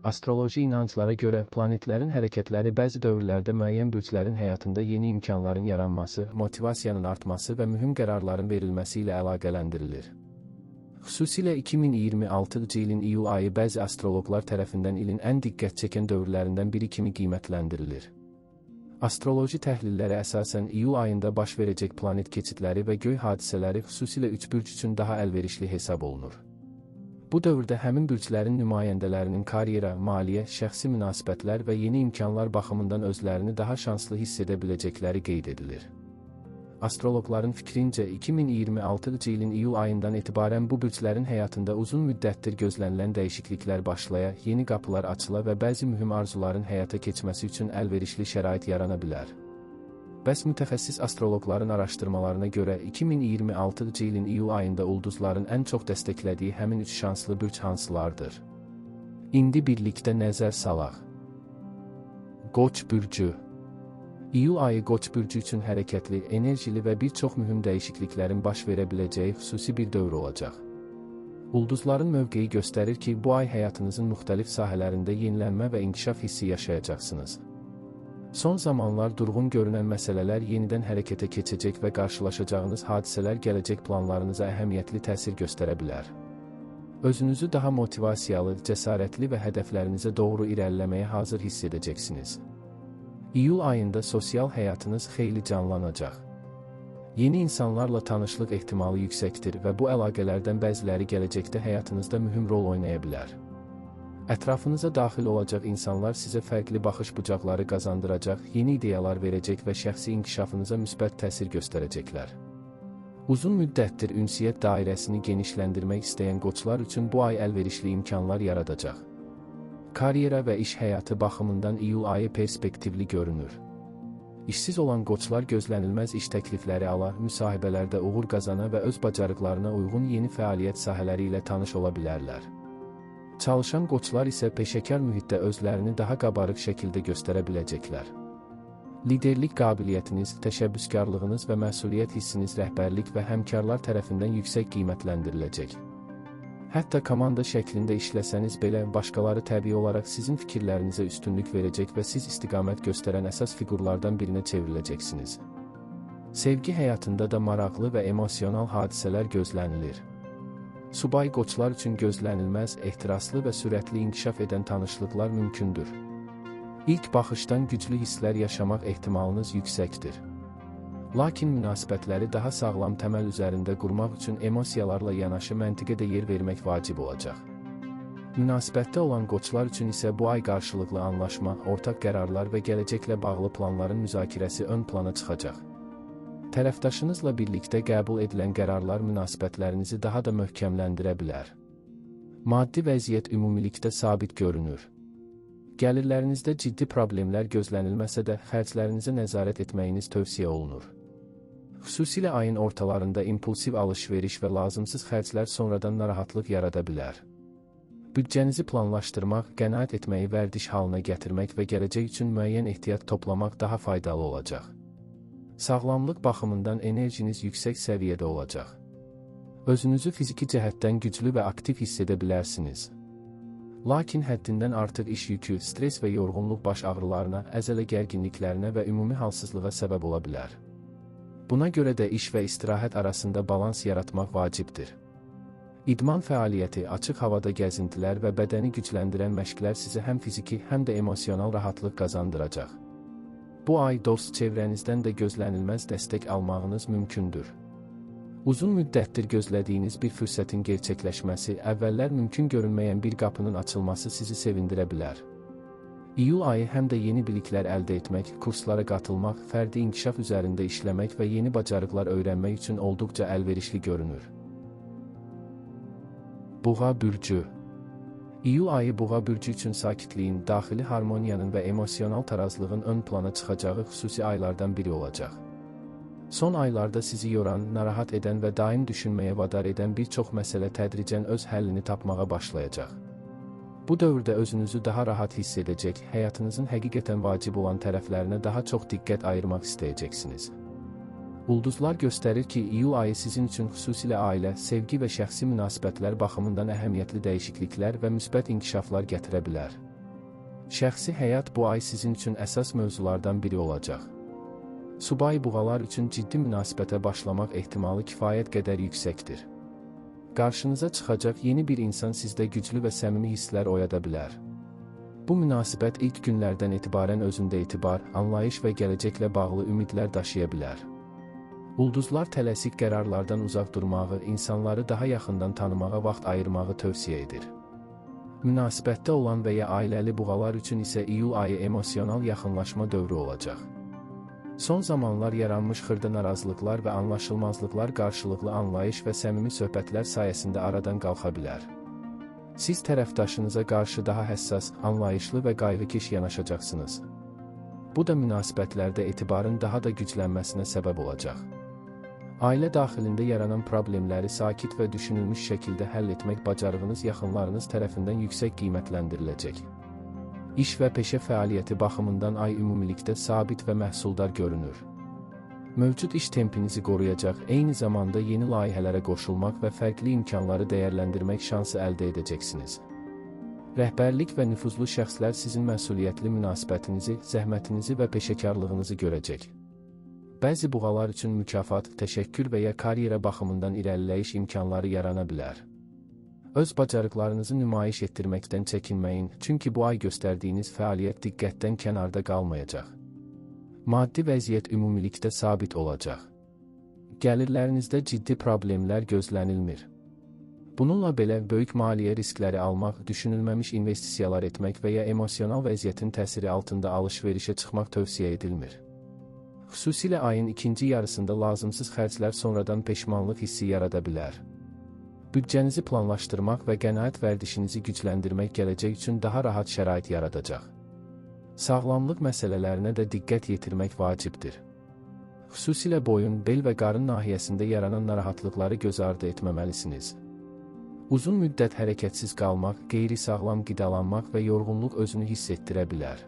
Astroloji inanclara görə planetlərin hərəkətləri bəzi dövrlərdə müəyyən bürclərin həyatında yeni imkanların yaranması, motivasiyanın artması və mühüm qərarların verilməsi ilə əlaqələndirilir. Xüsusilə 2026-cı ilin iyul ayı bəzi astroloqlar tərəfindən ilin ən diqqət çəkən dövrlərindən biri kimi qiymətlendirilir. Astroloji təhlillərə əsasən iyul ayında baş verəcək planet keçidləri və göy hadisələri xüsusilə üç bürc üçün daha əlverişli hesab olunur. Bu dövrdə həmin bürclərin nümayəndələrinin karyera, maliyyə, şəxsi münasibətlər və yeni imkanlar baxımından özlərini daha şanslı hiss edə biləcəkləri qeyd edilir. Astroloqların fikrincə 2026-cı ilin iyul ayından etibarən bu bürclərin həyatında uzun müddətdir gözlənilən dəyişikliklər başlaya, yeni qapılar açıla və bəzi mühüm arzuların həyata keçməsi üçün əlverişli şərait yarana bilər. Bəs mütəxəssis astroloqların araşdırmalarına görə 2026-cı ilin iyul ayında ulduzların ən çox dəstəklədiyi həmin üç şanslı bürc hansılardır? İndi birlikdə nəzər salaq. Qoç bürcü. İyul ayı Qoç bürcü üçün hərəkətli, enerjili və bir çox mühüm dəyişikliklərin baş verə biləcəyi xüsusi bir dövr olacaq. Ulduzların mövqeyi göstərir ki, bu ay həyatınızın müxtəlif sahələrində yenilənmə və inkişaf hissi yaşayacaqsınız. Son zamanlar durğun görünən məsələlər yenidən hərəkətə keçəcək və qarşılaşacağınız hadisələr gələcək planlarınıza əhəmiyyətli təsir göstərə bilər. Özünüzü daha motivasiyalı, cəsarətli və hədəflərinizə doğru irəliləməyə hazır hiss edəcəksiniz. İyul ayında sosial həyatınız xeyli canlanacaq. Yeni insanlarla tanışlıq ehtimalı yüksəkdir və bu əlaqələrdən bəziləri gələcəkdə həyatınızda mühüm rol oynaya bilər. Ətrafınıza daxil olacaq insanlar sizə fərqli baxış bucaqları qazandıracaq, yeni ideyalar verəcək və şəxsi inkişafınıza müsbət təsir göstərəcəklər. Uzun müddətdir ünsiyyət dairəsini genişləndirmək istəyən qoçlar üçün bu ay əlverişli imkanlar yaradacaq. Karyera və iş həyatı baxımından iyul ayı perspektivli görünür. İşsiz olan qoçlar gözlənilməz iş təklifləri ala, müsahibələrdə uğur qazana və öz bacarıqlarına uyğun yeni fəaliyyət sahələri ilə tanış ola bilərlər. Çalışan qoçlar isə peşəkar mühitdə özlərini daha qabarıq şəkildə göstərə biləcəklər. Liderlik qabiliyyətiniz, təşəbbüskarlığınız və məsuliyyət hissiniz rəhbərlik və həmkarlar tərəfindən yüksək qiymətləndiriləcək. Hətta komanda şəklində işləsəniz belə, başqaları təbii olaraq sizin fikirlərinizə üstünlük verəcək və siz istiqamət göstərən əsas fiqurlardan birinə çevriləcəksiniz. Sevgi həyatında da maraqlı və emosional hadisələr gözlənilir. Subay qoçlar üçün gözlənilməz, ehtiraslı və sürətli inkişaf edən tanışlıqlar mümkündür. İlk baxışdan güclü hisslər yaşamaq ehtimalınız yüksəkdir. Lakin münasibətləri daha sağlam təməl üzərində qurmaq üçün emosiyalarla yanaşı məntiqə də yer vermək vacib olacaq. Münasibətdə olan qoçlar üçün isə bu ay qarşılıqlı anlaşma, ortaq qərarlar və gələcəklə bağlı planların müzakirəsi ön plana çıxacaq. Tərəfdaşınızla birlikdə qəbul edilən qərarlar münasibətlərinizi daha da möhkəmləndirə bilər. Maddi vəziyyət ümumilikdə sabit görünür. Gəlirlərinizdə ciddi problemlər gözlənilməsə də, xərclərinizə nəzarət etməyiniz tövsiyə olunur. Xüsusilə ayın ortalarında impulsiv alış-veriş və lazımsız xərclər sonradan narahatlıq yarada bilər. Büdcənizi planlaşdırmaq, qənaət etməyi vərdiş halına gətirmək və gələcək üçün müəyyən ehtiyat toplamaq daha faydalı olacaq. Sağlamlıq baxımından enerjiniz yüksək səviyyədə olacaq. Özünüzü fiziki cəhətdən güclü və aktiv hiss edə bilərsiniz. Lakin həddindən artıq iş yükü, stres və yorğunluq baş ağrılarına, əzələ gərginliklərinə və ümumi halsızlığa səbəb ola bilər. Buna görə də iş və istirahət arasında balans yaratmaq vacibdir. İdman fəaliyyəti, açıq havada gəzintilər və bədəni gücləndirən məşqlər sizə həm fiziki, həm də emosional rahatlıq qazandıracaq. Bu ay dost çevrənizdən də gözlənilməz dəstək almağınız mümkündür. Uzun müddətdir gözlədiyiniz bir fürsətin gerçəkləşməsi, əvvəllər mümkün görünməyən bir qapının açılması sizi sevindirə bilər. İyul ayı həm də yeni biliklər əldə etmək, kurslara qatılmaq, fərdi inkişaf üzərində işləmək və yeni bacarıqlar öyrənmək üçün olduqca əlverişli görünür. Buğa bürcü. İyul ayı Buğa bürcü üçün sakitliyin, daxili harmoniyanın və emosional tarazlığın ön plana çıxacağı xüsusi aylardan biri olacaq. Son aylarda sizi yoran, narahat edən və daim düşünməyə vadar edən bir çox məsələ tədricən öz həllini tapmağa başlayacaq. Bu dövrdə özünüzü daha rahat hiss edəcək, həyatınızın həqiqətən vacib olan tərəflərinə daha çox diqqət ayırmaq istəyəcəksiniz. Ulduzlar göstərir ki, iyul ayı sizin üçün xüsusilə ailə, sevgi və şəxsi münasibətlər baxımından əhəmiyyətli dəyişikliklər və müsbət inkişaflar gətirə bilər. Şəxsi həyat bu ay sizin üçün əsas mövzulardan biri olacaq. Subay buğalar üçün ciddi münasibətə başlamaq ehtimalı kifayət qədər yüksəkdir. Qarşınıza çıxacaq yeni bir insan sizdə güclü və səmimi hisslər oyada bilər. Bu münasibət ilk günlərdən etibarən özündə etibar, anlayış və gələcəklə bağlı ümidlər daşıya bilər. Ulduzlar tələsik qərarlardan uzaq durmağı, insanları daha yaxından tanımağa vaxt ayırmağı tövsiyə edir. Münasibətdə olan və ya ailəli buğalar üçün isə iyul ayı emosional yaxınlaşma dövrü olacaq. Son zamanlar yaranmış xırda narazılıqlar və anlaşılmazlıqlar qarşılıqlı anlayış və səmimi söhbətlər sayəsində aradan qalxa bilər. Siz tərəfdaşınıza qarşı daha həssas, anlayışlı və qayğıkeş yanaşacaqsınız. Bu da münasibətlərdə etibarın daha da güclənməsinə səbəb olacaq. Ailə daxilində yaranan problemləri sakit və düşünülmüş şəkildə həll etmək bacarığınız yaxınlarınız tərəfindən yüksək qiymətləndiriləcək. İş və peşə fəaliyyəti baxımından ay ümumilikdə sabit və məhsuldar görünür. Mövcud iş tempinizi qoruyacaq, eyni zamanda yeni layihələrə qoşulmaq və fərqli imkanları dəyərləndirmək şansı əldə edəcəksiniz. Rəhbərlik və nüfuzlu şəxslər sizin məsuliyyətli münasibətinizi, zəhmətinizi və peşəkarlığınızı görəcək. Bəzi buğalar üçün mükafat, təşəkkür və ya karyera baxımından irəliləyiş imkanları yarana bilər. Öz bacarıqlarınızı nümayiş etdirməkdən çəkinməyin, çünki bu ay göstərdiyiniz fəaliyyət diqqətdən kənarda qalmayacaq. Maddi vəziyyət ümumilikdə sabit olacaq. Gəlirlərinizdə ciddi problemlər gözlənilmir. Bununla belə, böyük maliyyə riskləri almaq, düşünülməmiş investisiyalar etmək və ya emosional vəziyyətin təsiri altında alış-verişə çıxmaq tövsiyə edilmir. Xüsusilə ayın ikinci yarısında lazımsız xərclər sonradan peşmanlıq hissi yarada bilər. Büdcənizi planlaşdırmaq və qənaət vərdişinizi gücləndirmək gələcək üçün daha rahat şərait yaradacaq. Sağlamlıq məsələlərinə də diqqət yetirmək vacibdir. Xüsusilə boyun, bel və qarın nahiyəsində yaranan narahatlıqları göz ardı etməməlisiniz. Uzun müddət hərəkətsiz qalmaq, qeyri-sağlam qidalanmaq və yorğunluq özünü hiss etdirə bilər.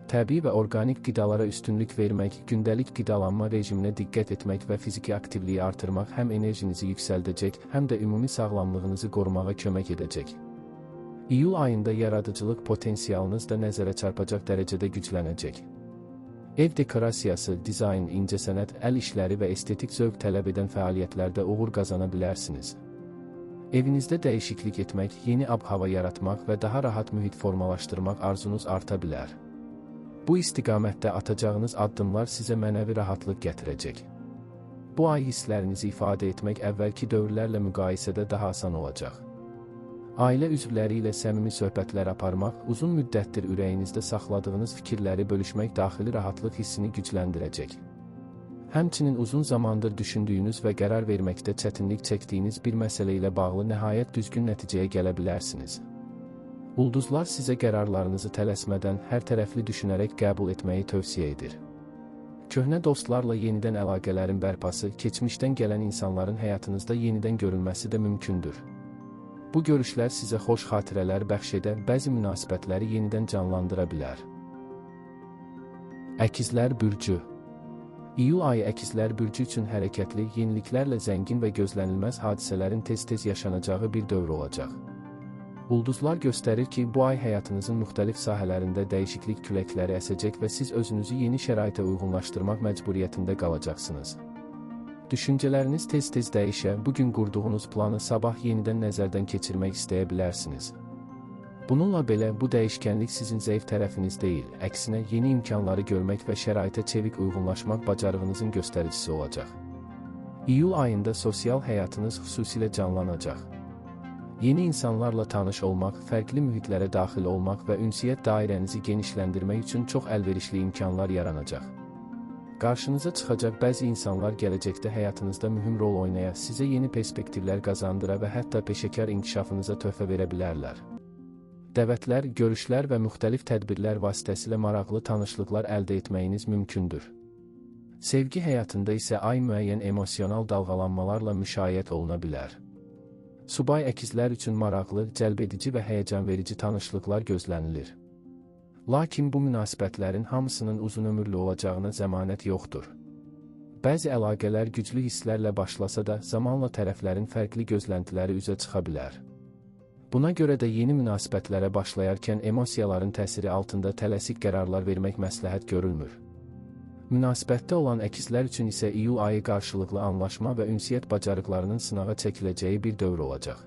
Təbii və orqanik qidalara üstünlük vermək, gündəlik qidalanma rejiminə diqqət etmək və fiziki aktivliyi artırmaq həm enerjinizi yüksəldəcək, həm də ümumi sağlamlığınızı qorumağa kömək edəcək. İyul ayında yaradıcılıq potensialınız da nəzərə çarpacaq dərəcədə güclənəcək. Ev dekorasiyası, dizayn, incəsənət, əl işləri və estetik zövq tələb edən fəaliyyətlərdə uğur qazana bilərsiniz. Evinizdə dəyişiklik etmək, yeni ab-hava yaratmaq və daha rahat mühit formalaşdırmaq arzunuz arta bilər. Bu istiqamətdə atacağınız addımlar sizə mənəvi rahatlıq gətirəcək. Bu ay hisslərinizi ifadə etmək əvvəlki dövrlərlə müqayisədə daha asan olacaq. Ailə üzvləri ilə səmimi söhbətlər aparmaq, uzun müddətdir ürəyinizdə saxladığınız fikirləri bölüşmək daxili rahatlıq hissini gücləndirəcək. Həmçinin uzun zamandır düşündüyünüz və qərar verməkdə çətinlik çəkdiyiniz bir məsələ ilə bağlı nəhayət düzgün nəticəyə gələ bilərsiniz. Ulduzlar sizə qərarlarınızı tələsmədən, hər tərəfli düşünərək qəbul etməyi tövsiyə edir. Köhnə dostlarla yenidən əlaqələrin bərpası, keçmişdən gələn insanların həyatınızda yenidən görünməsi də mümkündür. Bu görüşlər sizə xoş xatirələr bəxş edə, bəzi münasibətləri yenidən canlandıra bilər. Əkizlər Bürcü. İyul ayı Əkizlər Bürcü üçün hərəkətli, yeniliklərlə zəngin və gözlənilməz hadisələrin tez-tez yaşanacağı bir dövr olacaq. Ulduzlar göstərir ki, bu ay həyatınızın müxtəlif sahələrində dəyişiklik küləkləri əsəcək və siz özünüzü yeni şəraitə uyğunlaşdırmaq məcburiyyətində qalacaqsınız. Düşüncələriniz tez-tez dəyişə, bugün qurduğunuz planı sabah yenidən nəzərdən keçirmək istəyə bilərsiniz. Bununla belə, bu dəyişkənlik sizin zəif tərəfiniz deyil, əksinə yeni imkanları görmək və şəraitə çevik uyğunlaşmaq bacarığınızın göstəricisi olacaq. İyul ayında sosial həyatınız xüsusilə canlanacaq. Yeni insanlarla tanış olmaq, fərqli mühitlərə daxil olmaq və ünsiyyət dairənizi genişləndirmək üçün çox əlverişli imkanlar yaranacaq. Qarşınıza çıxacaq bəzi insanlar gələcəkdə həyatınızda mühüm rol oynaya, sizə yeni perspektivlər qazandıra və hətta peşəkar inkişafınıza töhfə verə bilərlər. Dəvətlər, görüşlər və müxtəlif tədbirlər vasitəsilə maraqlı tanışlıqlar əldə etməyiniz mümkündür. Sevgi həyatında isə ay müəyyən emosional dalğalanmalarla müşayiət oluna bilər. Subay əkizlər üçün maraqlı, cəlbedici və həyəcanverici tanışlıqlar gözlənilir. Lakin bu münasibətlərin hamısının uzunömürlü olacağına zəmanət yoxdur. Bəzi əlaqələr güclü hisslərlə başlasa da, zamanla tərəflərin fərqli gözləntiləri üzə çıxa bilər. Buna görə də yeni münasibətlərə başlayarkən emosiyaların təsiri altında tələsik qərarlar vermək məsləhət görülmür. Münasibətdə olan əkizlər üçün isə iyul ayı qarşılıqlı anlaşma və ünsiyyət bacarıqlarının sınağa çəkiləcəyi bir dövr olacaq.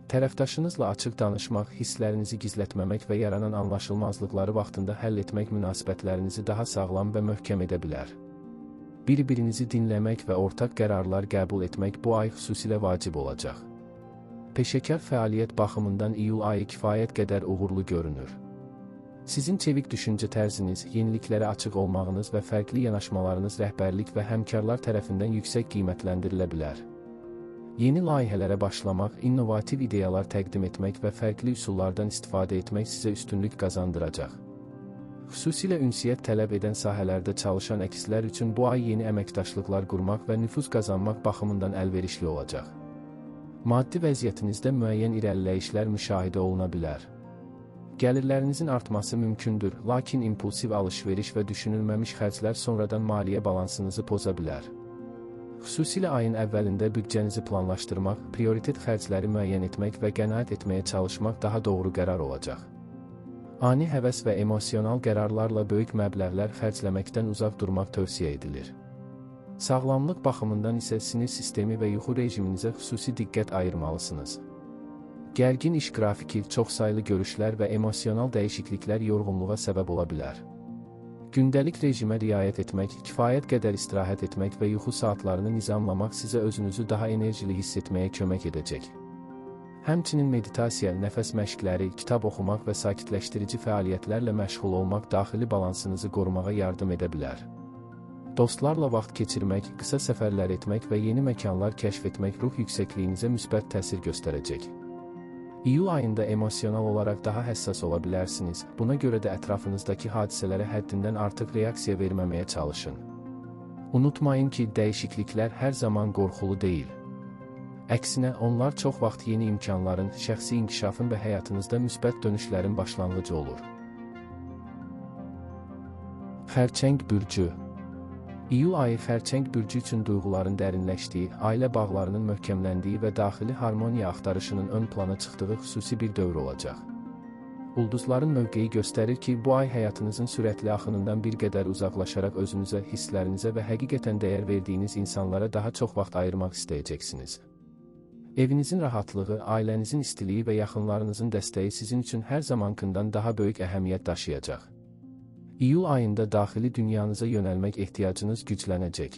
Tərəfdaşınızla açıq danışmaq, hisslərinizi gizlətməmək və yaranan anlaşılmazlıqları vaxtında həll etmək münasibətlərinizi daha sağlam və möhkəm edə bilər. Bir-birinizi dinləmək və ortaq qərarlar qəbul etmək bu ay xüsusilə vacib olacaq. Peşəkar fəaliyyət baxımından iyul ayı kifayət qədər uğurlu görünür. Sizin çevik düşüncə tərziniz, yeniliklərə açıq olmağınız və fərqli yanaşmalarınız rəhbərlik və həmkarlar tərəfindən yüksək qiymətləndirilə bilər. Yeni layihələrə başlamaq, innovativ ideyalar təqdim etmək və fərqli üsullardan istifadə etmək sizə üstünlük qazandıracaq. Xüsusilə ünsiyyət tələb edən sahələrdə çalışan əkizlər üçün bu ay yeni əməkdaşlıqlar qurmaq və nüfuz qazanmaq baxımından əlverişli olacaq. Maddi vəziyyətinizdə müəyyən irəliləyişlər müşahidə oluna bilər. Gəlirlərinizin artması mümkündür, lakin impulsiv alış-veriş və düşünülməmiş xərclər sonradan maliyyə balansınızı poza bilər. Xüsusilə ayın əvvəlində büdcənizi planlaşdırmaq, prioritet xərcləri müəyyən etmək və qənaət etməyə çalışmaq daha doğru qərar olacaq. Ani həvəs və emosional qərarlarla böyük məbləğlər xərcləməkdən uzaq durmaq tövsiyə edilir. Sağlamlıq baxımından isə sinir sistemi və yuxu rejiminizə xüsusi diqqət ayırmalısınız. Gərgin iş qrafiki, çoxsaylı görüşlər və emosional dəyişikliklər yorğunluğa səbəb ola bilər. Gündəlik rejimə riayət etmək, kifayət qədər istirahət etmək və yuxu saatlarını nizamlamaq sizə özünüzü daha enerjili hiss etməyə kömək edəcək. Həmçinin meditasiya, nəfəs məşqləri, kitab oxumaq və sakitləşdirici fəaliyyətlərlə məşğul olmaq daxili balansınızı qorumağa yardım edə bilər. Dostlarla vaxt keçirmək, qısa səfərlər etmək və yeni məkanlar kəşf etmək ruh yüksəkliyinizə müsbət təsir göstərəcək. İyul ayında emosional olaraq daha həssas ola bilərsiniz, buna görə də ətrafınızdakı hadisələrə həddindən artıq reaksiya verməməyə çalışın. Unutmayın ki, dəyişikliklər hər zaman qorxulu deyil. Əksinə, onlar çox vaxt yeni imkanların, şəxsi inkişafın və həyatınızda müsbət dönüşlərin başlanğıcı olur. Xərçəng bürcü. İyul ayı xərçəng bürcü üçün duyğuların dərinləşdiyi, ailə bağlarının möhkəmləndiyi və daxili harmoniya axtarışının ön plana çıxdığı xüsusi bir dövr olacaq. Ulduzların mövqeyi göstərir ki, bu ay həyatınızın sürətli axınından bir qədər uzaqlaşaraq özünüzə, hisslərinizə və həqiqətən dəyər verdiyiniz insanlara daha çox vaxt ayırmaq istəyəcəksiniz. Evinizin rahatlığı, ailənizin istiliyi və yaxınlarınızın dəstəyi sizin üçün hər zamankından daha böyük əhəmiyyət daşıyacaq. İyul ayında daxili dünyanıza yönəlmək ehtiyacınız güclənəcək.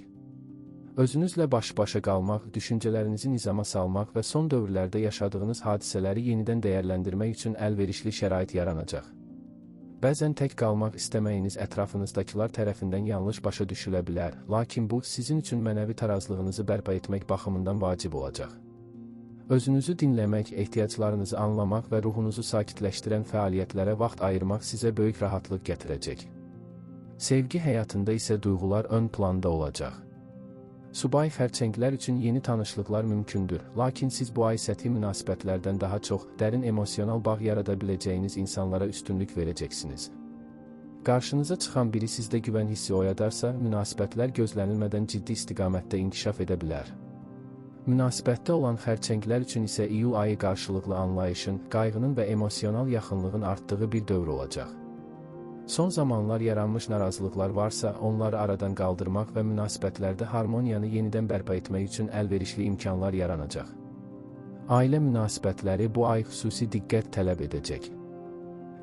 Özünüzlə baş-başa qalmaq, düşüncələrinizi nizama salmaq və son dövrlərdə yaşadığınız hadisələri yenidən dəyərləndirmək üçün əlverişli şərait yaranacaq. Bəzən tək qalmaq istəməyiniz ətrafınızdakılar tərəfindən yanlış başa düşülə bilər, lakin bu, sizin üçün mənəvi tarazlığınızı bərpa etmək baxımından vacib olacaq. Özünüzü dinləmək, ehtiyaclarınızı anlamaq və ruhunuzu sakitləşdirən fəaliyyətlərə vaxt ayırmaq sizə böyük rahatlıq gətirəcək. Sevgi həyatında isə duyğular ön planda olacaq. Subay xərçənglər üçün yeni tanışlıqlar mümkündür, lakin siz bu ay səthi münasibətlərdən daha çox, dərin emosional bağ yarada biləcəyiniz insanlara üstünlük verəcəksiniz. Qarşınıza çıxan biri sizdə güvən hissi oyadarsa, münasibətlər gözlənilmədən ciddi istiqamətdə inkişaf edə bilər. Münasibətdə olan xərçənglər üçün isə iyul ayı qarşılıqlı anlayışın, qayğının və emosional yaxınlığın artdığı bir dövr olacaq. Son zamanlar yaranmış narazılıqlar varsa, onları aradan qaldırmaq və münasibətlərdə harmoniyanı yenidən bərpa etmək üçün əlverişli imkanlar yaranacaq. Ailə münasibətləri bu ay xüsusi diqqət tələb edəcək.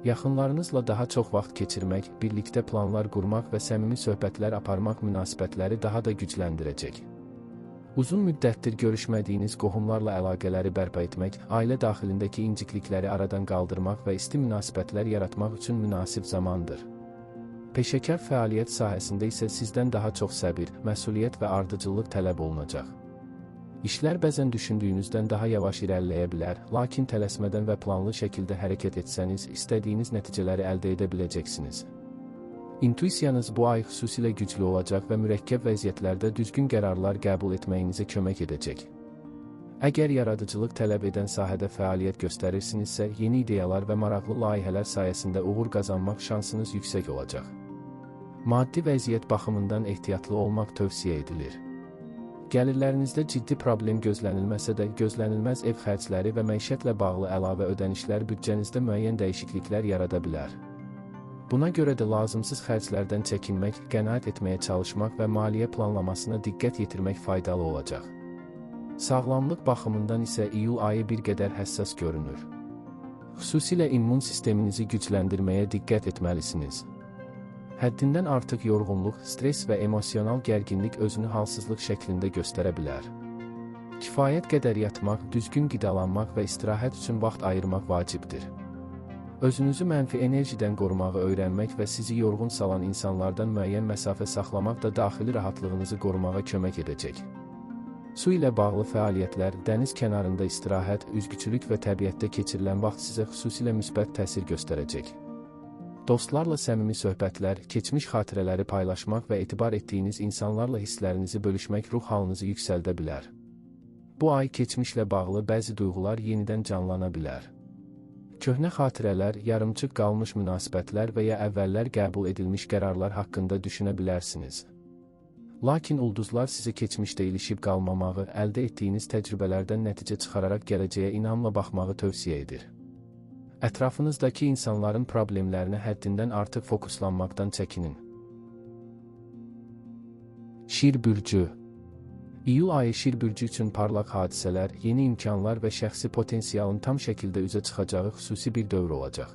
Yaxınlarınızla daha çox vaxt keçirmək, birlikdə planlar qurmaq və səmimi söhbətlər aparmaq münasibətləri daha da gücləndirəcək. Uzun müddətdir görüşmədiyiniz qohumlarla əlaqələri bərpa etmək, ailə daxilindəki inciklikləri aradan qaldırmaq və isti münasibətlər yaratmaq üçün münasib zamandır. Peşəkar fəaliyyət sahəsində isə sizdən daha çox səbir, məsuliyyət və ardıcıllıq tələb olunacaq. İşlər bəzən düşündüyünüzdən daha yavaş irəliləyə bilər, lakin tələsmədən və planlı şəkildə hərəkət etsəniz, istədiyiniz nəticələri əldə edə biləcəksiniz. İntuisiyanız bu ay xüsusilə güclü olacaq və mürəkkəb vəziyyətlərdə düzgün qərarlar qəbul etməyinizə kömək edəcək. Əgər yaradıcılıq tələb edən sahədə fəaliyyət göstərirsinizsə, yeni ideyalar və maraqlı layihələr sayəsində uğur qazanmaq şansınız yüksək olacaq. Maddi vəziyyət baxımından ehtiyatlı olmaq tövsiyə edilir. Gəlirlərinizdə ciddi problem gözlənilməsə də, gözlənilməz ev xərcləri və məişətlə bağlı əlavə ödənişlər büdcənizdə müəyyən dəyişikliklər yarada bilər. Buna görə də lazımsız xərclərdən çəkinmək, qənaət etməyə çalışmaq və maliyyə planlamasına diqqət yetirmək faydalı olacaq. Sağlamlıq baxımından isə iyul ayı bir qədər həssas görünür. Xüsusilə immun sisteminizi gücləndirməyə diqqət etməlisiniz. Həddindən artıq yorğunluq, stres və emosional gərginlik özünü halsızlıq şəklində göstərə bilər. Kifayət qədər yatmaq, düzgün qidalanmaq və istirahət üçün vaxt ayırmaq vacibdir. Özünüzü mənfi enerjidən qorumağı öyrənmək və sizi yorğun salan insanlardan müəyyən məsafə saxlamaq da daxili rahatlığınızı qorumağa kömək edəcək. Su ilə bağlı fəaliyyətlər, dəniz kənarında istirahət, üzgüçülük və təbiətdə keçirilən vaxt sizə xüsusilə müsbət təsir göstərəcək. Dostlarla səmimi söhbətlər, keçmiş xatirələri paylaşmaq və etibar etdiyiniz insanlarla hisslərinizi bölüşmək ruh halınızı yüksəldə bilər. Bu ay keçmişlə bağlı bəzi duyğular yenidən canlana bilər. Köhnə xatirələr, yarımçıq qalmış münasibətlər və ya əvvəllər qəbul edilmiş qərarlar haqqında düşünə bilərsiniz. Lakin ulduzlar sizə keçmişdə ilişib qalmamağı, əldə etdiyiniz təcrübələrdən nəticə çıxararaq gələcəyə inamla baxmağı tövsiyə edir. Ətrafınızdakı insanların problemlərinə həddindən artıq fokuslanmaqdan çəkinin. Şir bürcü. İyul ayı Şir bürcü üçün parlaq hadisələr, yeni imkanlar və şəxsi potensialın tam şəkildə üzə çıxacağı xüsusi bir dövr olacaq.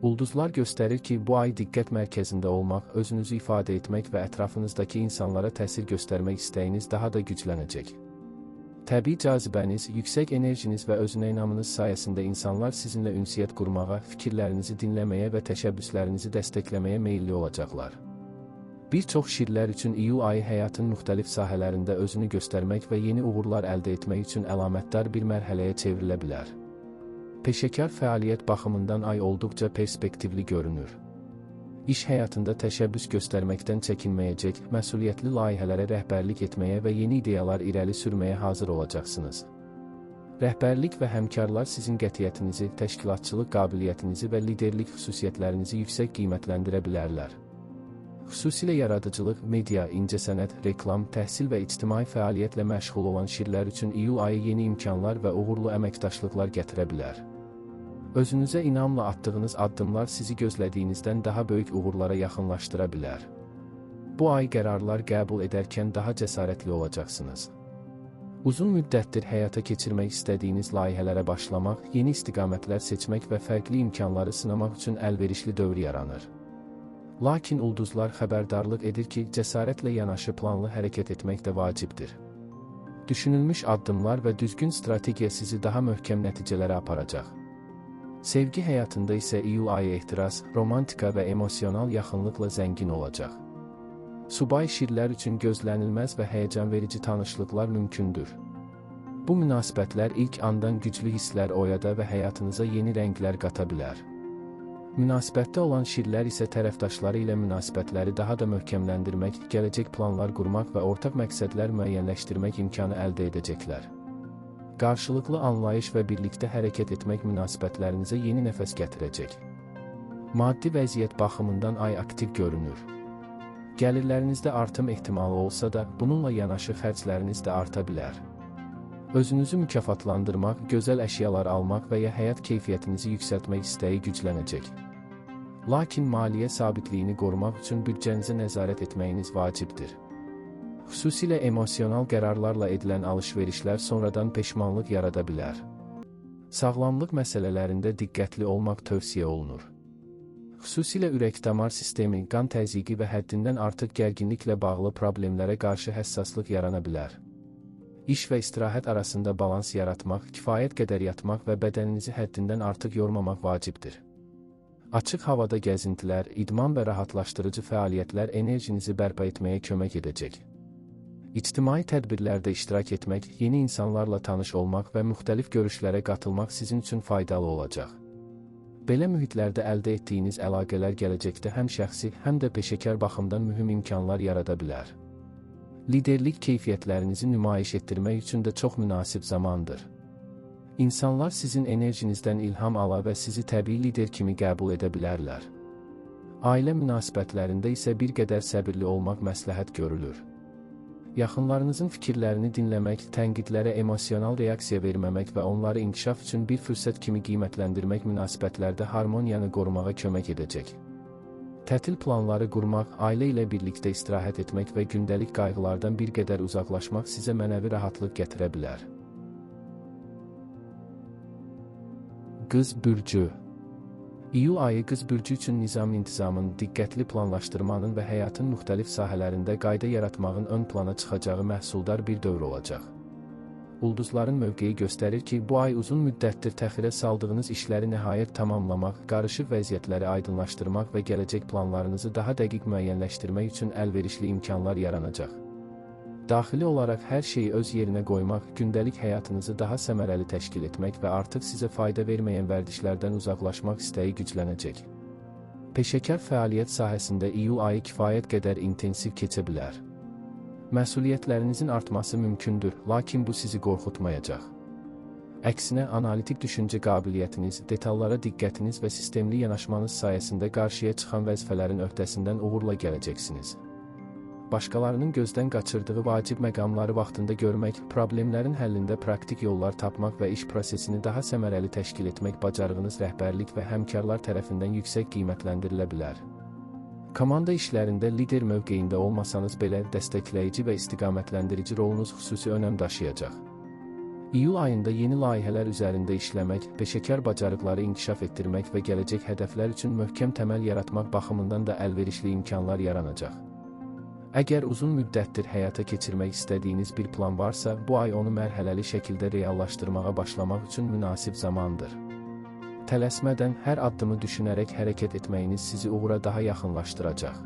Ulduzlar göstərir ki, bu ay diqqət mərkəzində olmaq, özünüzü ifadə etmək və ətrafınızdakı insanlara təsir göstərmək istəyiniz daha da güclənəcək. Təbii cazibəniz, yüksək enerjiniz və özünə inamınız sayəsində insanlar sizinlə ünsiyyət qurmağa, fikirlərinizi dinləməyə və təşəbbüslərinizi dəstəkləməyə meyilli olacaqlar. Bir çox şirlər üçün iyul ayı həyatın müxtəlif sahələrində özünü göstərmək və yeni uğurlar əldə etmək üçün əlamətdar bir mərhələyə çevrilə bilər. Peşəkar fəaliyyət baxımından ay olduqca perspektivli görünür. İş həyatında təşəbbüs göstərməkdən çəkinməyəcək, məsuliyyətli layihələrə rəhbərlik etməyə və yeni ideyalar irəli sürməyə hazır olacaqsınız. Rəhbərlik və həmkarlar sizin qətiyyətinizi, təşkilatçılıq qabiliyyətinizi və liderlik xüsusiyyətlərinizi yüksək qiymətləndirə bilərlər. Xüsusilə yaradıcılıq, media, incəsənət, reklam, təhsil və ictimai fəaliyyətlə məşğul olan şirlər üçün iyul ayı yeni imkanlar və uğurlu əməkdaşlıqlar gətirə bilər. Özünüzə inamla atdığınız addımlar sizi gözlədiyinizdən daha böyük uğurlara yaxınlaşdıra bilər. Bu ay qərarlar qəbul edərkən daha cəsarətli olacaqsınız. Uzun müddətdir həyata keçirmək istədiyiniz layihələrə başlamaq, yeni istiqamətlər seçmək və fərqli imkanları sınamaq üçün əlverişli dövr yaranır. Lakin ulduzlar xəbərdarlıq edir ki, cəsarətlə yanaşı planlı hərəkət etmək də vacibdir. Düşünülmüş addımlar və düzgün strategiya sizi daha möhkəm nəticələrə aparacaq. Sevgi həyatında isə iyul ayı ehtiras, romantika və emosional yaxınlıqla zəngin olacaq. Subay şirlər üçün gözlənilməz və həyəcanverici tanışlıqlar mümkündür. Bu münasibətlər ilk andan güclü hisslər oyada və həyatınıza yeni rənglər qata bilər. Münasibətdə olan şirlər isə tərəfdaşları ilə münasibətləri daha da möhkəmləndirmək, gələcək planlar qurmaq və ortaq məqsədlər müəyyənləşdirmək imkanı əldə edəcəklər. Qarşılıqlı anlayış və birlikdə hərəkət etmək münasibətlərinizə yeni nəfəs gətirəcək. Maddi vəziyyət baxımından ay aktiv görünür. Gəlirlərinizdə artım ehtimalı olsa da, bununla yanaşı xərcləriniz də arta bilər. Özünüzü mükafatlandırmaq, gözəl əşyalar almaq və ya həyat keyfiyyətinizi yüksəltmək istəyi güclənəcək. Lakin maliyyə sabitliyini qorumaq üçün büdcənizə nəzarət etməyiniz vacibdir. Xüsusilə emosional qərarlarla edilən alış-verişlər sonradan peşmanlıq yarada bilər. Sağlamlıq məsələlərində diqqətli olmaq tövsiyə olunur. Xüsusilə ürək-damar sistemi, qan təzyiqi və həddindən artıq gərginliklə bağlı problemlərə qarşı həssaslıq yarana bilər. İş və istirahət arasında balans yaratmaq, kifayət qədər yatmaq və bədəninizi həddindən artıq yormamaq vacibdir. Açıq havada gəzintilər, idman və rahatlaşdırıcı fəaliyyətlər enerjinizi bərpa etməyə kömək edəcək. İctimai tədbirlərdə iştirak etmək, yeni insanlarla tanış olmaq və müxtəlif görüşlərə qatılmaq sizin üçün faydalı olacaq. Belə mühitlərdə əldə etdiyiniz əlaqələr gələcəkdə həm şəxsi, həm də peşəkar baxımdan mühüm imkanlar yarada bilər. Liderlik keyfiyyətlərinizi nümayiş etdirmək üçün də çox münasib zamandır. İnsanlar sizin enerjinizdən ilham ala və sizi təbii lider kimi qəbul edə bilərlər. Ailə münasibətlərində isə bir qədər səbirli olmaq məsləhət görülür. Yaxınlarınızın fikirlərini dinləmək, tənqidlərə emosional reaksiya verməmək və onları inkişaf üçün bir fürsət kimi qiymətləndirmək münasibətlərdə harmoniyanı qorumağa kömək edəcək. Tətil planları qurmaq, ailə ilə birlikdə istirahət etmək və gündəlik qayğılardan bir qədər uzaqlaşmaq sizə mənəvi rahatlıq gətirə bilər. Qız bürcü. İyul ayı Qız bürcü üçün nizam-intizamın, diqqətli planlaşdırmanın və həyatın müxtəlif sahələrində qayda yaratmağın ön plana çıxacağı məhsuldar bir dövr olacaq. Ulduzların mövqeyi göstərir ki, bu ay uzun müddətdir təxirə saldığınız işləri nəhayət tamamlamaq, qarışıq vəziyyətləri aydınlaşdırmaq və gələcək planlarınızı daha dəqiq müəyyənləşdirmək üçün əlverişli imkanlar yaranacaq. Daxili olaraq hər şeyi öz yerinə qoymaq, gündəlik həyatınızı daha səmərəli təşkil etmək və artıq sizə fayda verməyən vərdişlərdən uzaqlaşmaq istəyi güclənəcək. Peşəkar fəaliyyət sahəsində iyul ayı kifayət qədər intensiv keçə bilər. Məsuliyyətlərinizin artması mümkündür, lakin bu sizi qorxutmayacaq. Əksinə, analitik düşüncə qabiliyyətiniz, detallara diqqətiniz və sistemli yanaşmanız sayəsində qarşıya çıxan vəzifələrin öhdəsindən uğurla gələcəksiniz. Başqalarının gözdən qaçırdığı vacib məqamları vaxtında görmək, problemlərin həllində praktik yollar tapmaq və iş prosesini daha səmərəli təşkil etmək bacarığınız rəhbərlik və həmkarlar tərəfindən yüksək qiymətləndirilə bilər. Komanda işlərində lider mövqeyində olmasanız belə, dəstəkləyici və istiqamətləndirici rolunuz xüsusi önəm daşıyacaq. İyul ayında yeni layihələr üzərində işləmək, peşəkar bacarıqları inkişaf etdirmək və gələcək hədəflər üçün möhkəm təməl yaratmaq baxımından da əlverişli imkanlar yaranacaq. Əgər uzun müddətdir həyata keçirmək istədiyiniz bir plan varsa, bu ay onu mərhələli şəkildə reallaşdırmağa başlamaq üçün münasib zamandır. Tələsmədən hər addımı düşünərək hərəkət etməyiniz sizi uğura daha yaxınlaşdıracaq.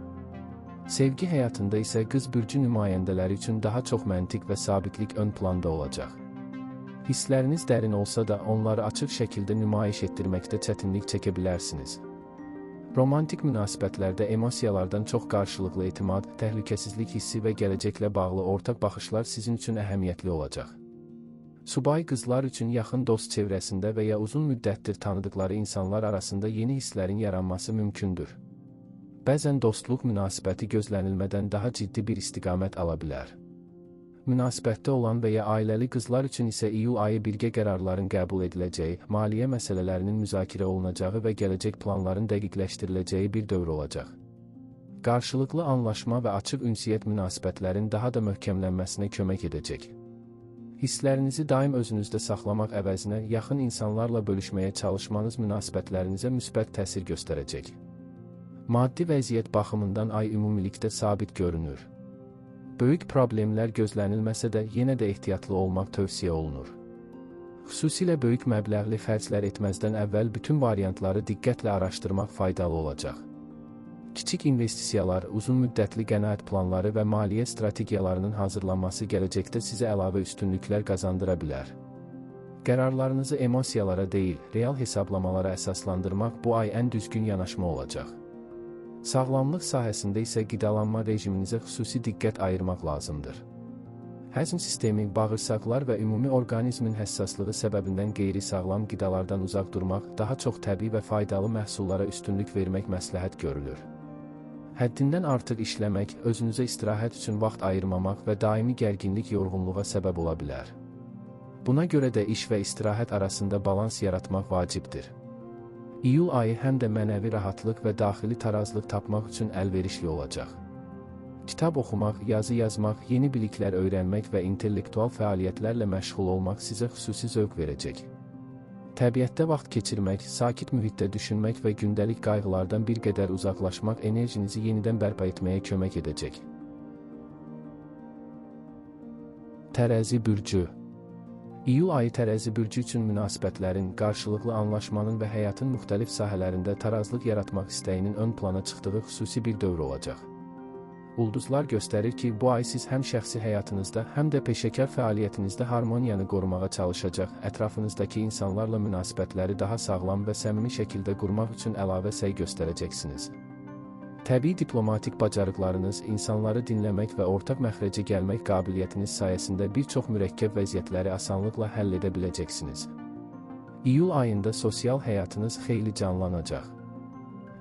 Sevgi həyatında isə Qız bürcü nümayəndələri üçün daha çox məntiq və sabitlik ön planda olacaq. Hissləriniz dərin olsa da onları açıq şəkildə nümayiş etdirməkdə çətinlik çəkə bilərsiniz. Romantik münasibətlərdə emosiyalardan çox qarşılıqlı etimad, təhlükəsizlik hissi və gələcəklə bağlı ortaq baxışlar sizin üçün əhəmiyyətli olacaq. Subay qızlar üçün yaxın dost çevrəsində və ya uzun müddətdir tanıdıqları insanlar arasında yeni hisslərin yaranması mümkündür. Bəzən dostluq münasibəti gözlənilmədən daha ciddi bir istiqamət ala bilər. Münasibətdə olan və ya ailəli qızlar üçün isə iyul ayı birgə qərarların qəbul ediləcəyi, maliyyə məsələlərinin müzakirə olunacağı və gələcək planların dəqiqləşdiriləcəyi bir dövr olacaq. Qarşılıqlı anlaşma və açıq ünsiyyət münasibətlərin daha da möhkəmlənməsinə kömək edəcək. Hisslərinizi daim özünüzdə saxlamaq əvəzinə yaxın insanlarla bölüşməyə çalışmanız münasibətlərinizə müsbət təsir göstərəcək. Maddi vəziyyət baxımından ay ümumilikdə sabit görünür. Böyük problemlər gözlənilməsə də yenə də ehtiyatlı olmaq tövsiyə olunur. Xüsusilə böyük məbləğli xərclər etməzdən əvvəl bütün variantları diqqətlə araşdırmaq faydalı olacaq. Kiçik investisiyalar, uzun müddətli qənaət planları və maliyyə strategiyalarının hazırlanması gələcəkdə sizə əlavə üstünlüklər qazandıra bilər. Qərarlarınızı emosiyalara deyil, real hesablamalara əsaslandırmaq bu ay ən düzgün yanaşma olacaq. Sağlamlıq sahəsində isə qidalanma rejiminizə xüsusi diqqət ayırmaq lazımdır. Həzm sistemi, bağırsaqlar və ümumi orqanizmin həssaslığı səbəbindən qeyri-sağlam qidalardan uzaq durmaq, daha çox təbii və faydalı məhsullara üstünlük vermək məsləhət görülür. Həddindən artıq işləmək, özünüzə istirahət üçün vaxt ayırmamaq və daimi gərginlik yorğunluğa səbəb ola bilər. Buna görə də iş və istirahət arasında balans yaratmaq vacibdir. İyul ayı həm də mənəvi rahatlıq və daxili tarazlıq tapmaq üçün əlverişli olacaq. Kitab oxumaq, yazı yazmaq, yeni biliklər öyrənmək və intellektual fəaliyyətlərlə məşğul olmaq sizə xüsusi zövq verəcək. Təbiətdə vaxt keçirmək, sakit mühitdə düşünmək və gündəlik qayğılardan bir qədər uzaqlaşmaq enerjinizi yenidən bərpa etməyə kömək edəcək. Tərəzi bürcü. İyul ayı Tərəzi bürcü üçün münasibətlərin, qarşılıqlı anlaşmanın və həyatın müxtəlif sahələrində tarazlıq yaratmaq istəyinin ön plana çıxdığı xüsusi bir dövr olacaq. Ulduzlar göstərir ki, bu ay siz həm şəxsi həyatınızda, həm də peşəkar fəaliyyətinizdə harmoniyanı qorumağa çalışacaq, ətrafınızdakı insanlarla münasibətləri daha sağlam və səmimi şəkildə qurmaq üçün əlavə səy göstərəcəksiniz. Təbii diplomatik bacarıqlarınız, insanları dinləmək və ortaq məxrəcə gəlmək qabiliyyətiniz sayəsində bir çox mürəkkəb vəziyyətləri asanlıqla həll edə biləcəksiniz. İyul ayında sosial həyatınız xeyli canlanacaq.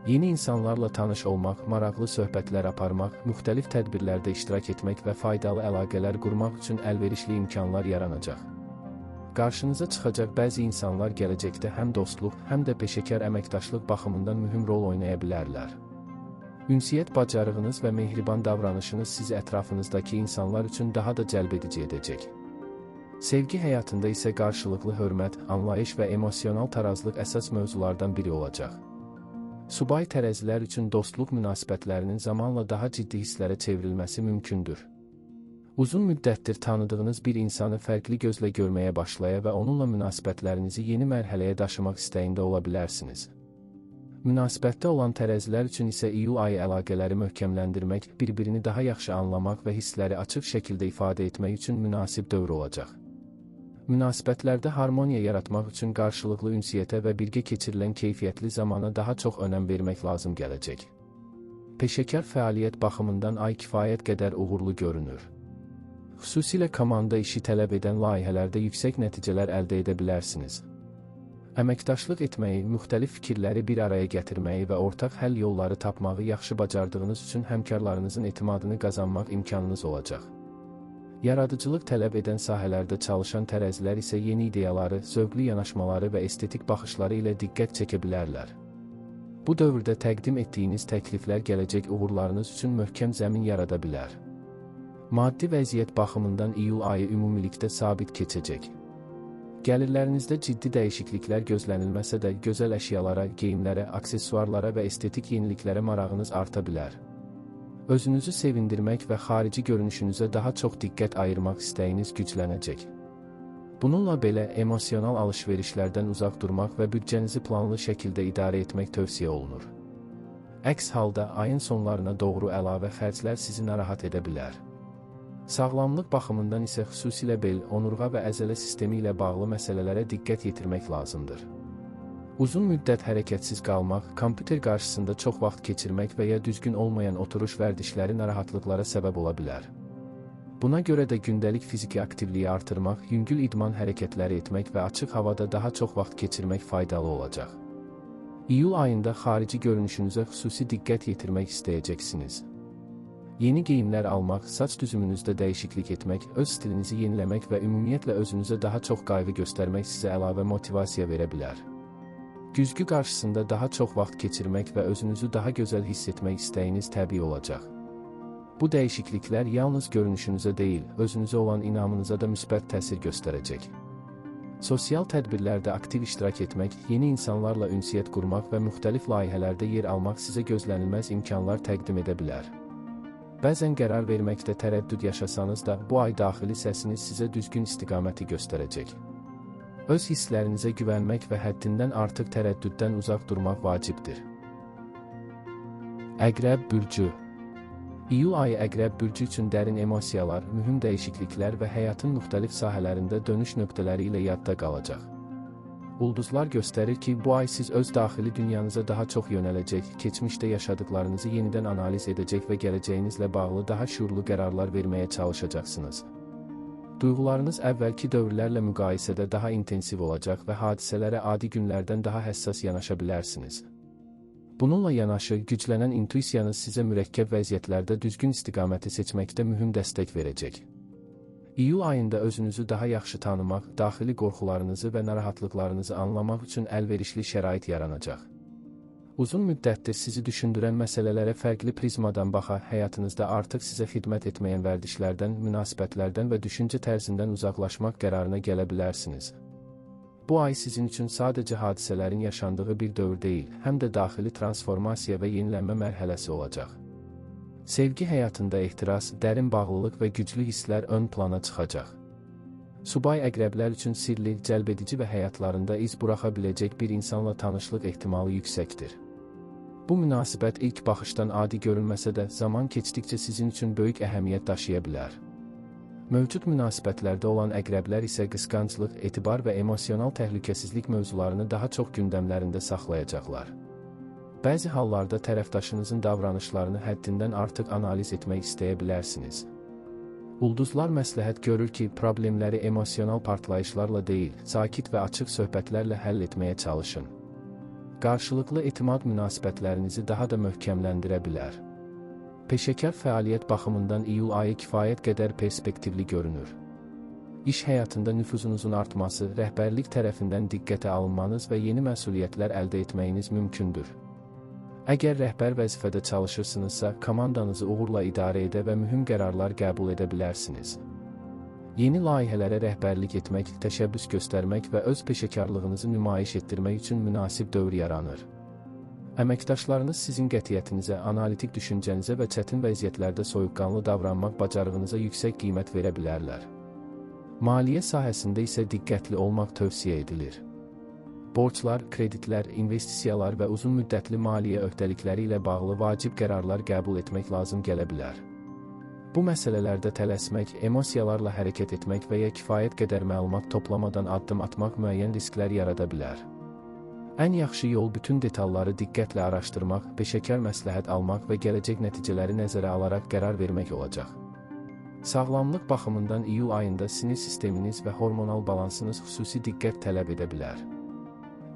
Yeni insanlarla tanış olmaq, maraqlı söhbətlər aparmaq, müxtəlif tədbirlərdə iştirak etmək və faydalı əlaqələr qurmaq üçün əlverişli imkanlar yaranacaq. Qarşınıza çıxacaq bəzi insanlar gələcəkdə həm dostluq, həm də peşəkar əməkdaşlıq baxımından mühüm rol oynaya bilərlər. Ünsiyyət bacarığınız və mehriban davranışınız sizi ətrafınızdakı insanlar üçün daha da cəlbedici edəcək. Sevgi həyatında isə qarşılıqlı hörmət, anlayış və emosional tarazlıq əsas mövzulardan biri olacaq. Subay tərəzilər üçün dostluq münasibətlərinin zamanla daha ciddi hisslərə çevrilməsi mümkündür. Uzun müddətdir tanıdığınız bir insanı fərqli gözlə görməyə başlaya və onunla münasibətlərinizi yeni mərhələyə daşımaq istəyində ola bilərsiniz. Münasibətdə olan tərəzilər üçün isə iyul ayı əlaqələri möhkəmləndirmək, bir-birini daha yaxşı anlamaq və hissləri açıq şəkildə ifadə etmək üçün münasib dövr olacaq. Münasibətlərdə harmoniya yaratmaq üçün qarşılıqlı ünsiyyətə və birgə keçirilən keyfiyyətli zamana daha çox önəm vermək lazım gələcək. Peşəkar fəaliyyət baxımından ay kifayət qədər uğurlu görünür. Xüsusilə komanda işi tələb edən layihələrdə yüksək nəticələr əldə edə bilərsiniz. Əməkdaşlıq etməyi, müxtəlif fikirləri bir araya gətirməyi və ortaq həll yolları tapmağı yaxşı bacardığınız üçün həmkarlarınızın etimadını qazanmaq imkanınız olacaq. Yaradıcılıq tələb edən sahələrdə çalışan tərəzilər isə yeni ideyaları, zövqlü yanaşmaları və estetik baxışları ilə diqqət çəkə bilərlər. Bu dövrdə təqdim etdiyiniz təkliflər gələcək uğurlarınız üçün möhkəm zəmin yarada bilər. Maddi vəziyyət baxımından iyul ayı ümumilikdə sabit keçəcək. Gəlirlərinizdə ciddi dəyişikliklər gözlənilməsə də gözəl əşyalara, geyimlərə, aksesuarlara və estetik yeniliklərə marağınız arta bilər. Özünüzü sevindirmək və xarici görünüşünüzə daha çox diqqət ayırmaq istəyiniz güclənəcək. Bununla belə emosional alışverişlərdən uzaq durmaq və büdcənizi planlı şəkildə idarə etmək tövsiyə olunur. Əks halda ayın sonlarına doğru əlavə xərclər sizi narahat edə bilər. Sağlamlıq baxımından isə xüsusilə bel, onurğa və əzələ sistemi ilə bağlı məsələlərə diqqət yetirmək lazımdır. Uzun müddət hərəkətsiz qalmaq, kompüter qarşısında çox vaxt keçirmək və ya düzgün olmayan oturuş vərdişləri narahatlıqlara səbəb ola bilər. Buna görə də gündəlik fiziki aktivliyi artırmaq, yüngül idman hərəkətləri etmək və açıq havada daha çox vaxt keçirmək faydalı olacaq. İyul ayında xarici görünüşünüzə xüsusi diqqət yetirmək istəyəcəksiniz. Yeni geyimlər almaq, saç düzümünüzdə dəyişiklik etmək, öz stilinizi yeniləmək və ümumiyyətlə özünüzə daha çox qayğı göstərmək sizə əlavə motivasiya verə bilər. Güzgü qarşısında daha çox vaxt keçirmək və özünüzü daha gözəl hiss etmək istəyiniz təbii olacaq. Bu dəyişikliklər yalnız görünüşünüzə deyil, özünüzə olan inamınıza da müsbət təsir göstərəcək. Sosial tədbirlərdə aktiv iştirak etmək, yeni insanlarla ünsiyyət qurmaq və müxtəlif layihələrdə yer almaq sizə gözlənilməz imkanlar təqdim edə bilər. Bəzən qərar verməkdə tərəddüd yaşasanız da, bu ay daxili səsiniz sizə düzgün istiqaməti göstərəcək. Öz hisslərinizə güvənmək və həddindən artıq tərəddüddən uzaq durmaq vacibdir. Əqrəb bürcü. İyul ayı Əqrəb bürcü üçün dərin emosiyalar, mühüm dəyişikliklər və həyatın müxtəlif sahələrində dönüş nöqtələri ilə yadda qalacaq. Ulduzlar göstərir ki, bu ay siz öz daxili dünyanıza daha çox yönələcək, keçmişdə yaşadıklarınızı yenidən analiz edəcək və gələcəyinizlə bağlı daha şüurlu qərarlar verməyə çalışacaqsınız. Duyğularınız əvvəlki dövrlərlə müqayisədə daha intensiv olacaq və hadisələrə adi günlərdən daha həssas yanaşa bilərsiniz. Bununla yanaşı, güclənən intuisiyanız sizə mürəkkəb vəziyyətlərdə düzgün istiqaməti seçməkdə mühüm dəstək verəcək. İyul ayında özünüzü daha yaxşı tanımaq, daxili qorxularınızı və narahatlıqlarınızı anlamaq üçün əlverişli şərait yaranacaq. Uzun müddətdir sizi düşündürən məsələlərə fərqli prizmadan baxa, həyatınızda artıq sizə xidmət etməyən vərdişlərdən, münasibətlərdən və düşüncə tərzindən uzaqlaşmaq qərarına gələ bilərsiniz. Bu ay sizin üçün sadəcə hadisələrin yaşandığı bir dövr deyil, həm də daxili transformasiya və yenilənmə mərhələsi olacaq. Sevgi həyatında ehtiras, dərin bağlılıq və güclü hisslər ön plana çıxacaq. Subay əqrəblər üçün sirli, cəlbedici və həyatlarında iz buraxa biləcək bir insanla tanışlıq ehtimalı yüksəkdir. Bu münasibət ilk baxışdan adi görünməsə də, zaman keçdikcə sizin üçün böyük əhəmiyyət daşıya bilər. Mövcud münasibətlərdə olan əqrəblər isə qısqanclıq, etibar və emosional təhlükəsizlik mövzularını daha çox gündəmlərində saxlayacaqlar. Bəzi hallarda tərəfdaşınızın davranışlarını həddindən artıq analiz etmək istəyə bilərsiniz. Ulduzlar məsləhət görür ki, problemləri emosional partlayışlarla deyil, sakit və açıq söhbətlərlə həll etməyə çalışın. Qarşılıqlı etimad münasibətlərinizi daha da möhkəmləndirə bilər. Peşəkar fəaliyyət baxımından iyul ayı kifayət qədər perspektivli görünür. İş həyatında nüfuzunuzun artması, rəhbərlik tərəfindən diqqətə alınmanız və yeni məsuliyyətlər əldə etməyiniz mümkündür. Əgər rəhbər vəzifədə çalışırsınızsa, komandanızı uğurla idarə edə və mühüm qərarlar qəbul edə bilərsiniz. Yeni layihələrə rəhbərlik etmək, təşəbbüs göstərmək və öz peşəkarlığınızı nümayiş etdirmək üçün münasib dövr yaranır. Əməkdaşlarınız sizin qətiyyətinizə, analitik düşüncənizə və çətin vəziyyətlərdə soyuqqanlı davranmaq bacarığınıza yüksək qiymət verə bilərlər. Maliyyə sahəsində isə diqqətli olmaq tövsiyə edilir. Borclar, kreditlər, investisiyalar və uzun müddətli maliyyə öhdəlikləri ilə bağlı vacib qərarlar qəbul etmək lazım gələ bilər. Bu məsələlərdə tələsmək, emosiyalarla hərəkət etmək və ya kifayət qədər məlumat toplamadan addım atmaq müəyyən risklər yarada bilər. Ən yaxşı yol bütün detalları diqqətlə araşdırmaq, peşəkar məsləhət almaq və gələcək nəticələri nəzərə alaraq qərar vermək olacaq. Sağlamlıq baxımından iyul ayında sinir sisteminiz və hormonal balansınız xüsusi diqqət tələb edə bilər.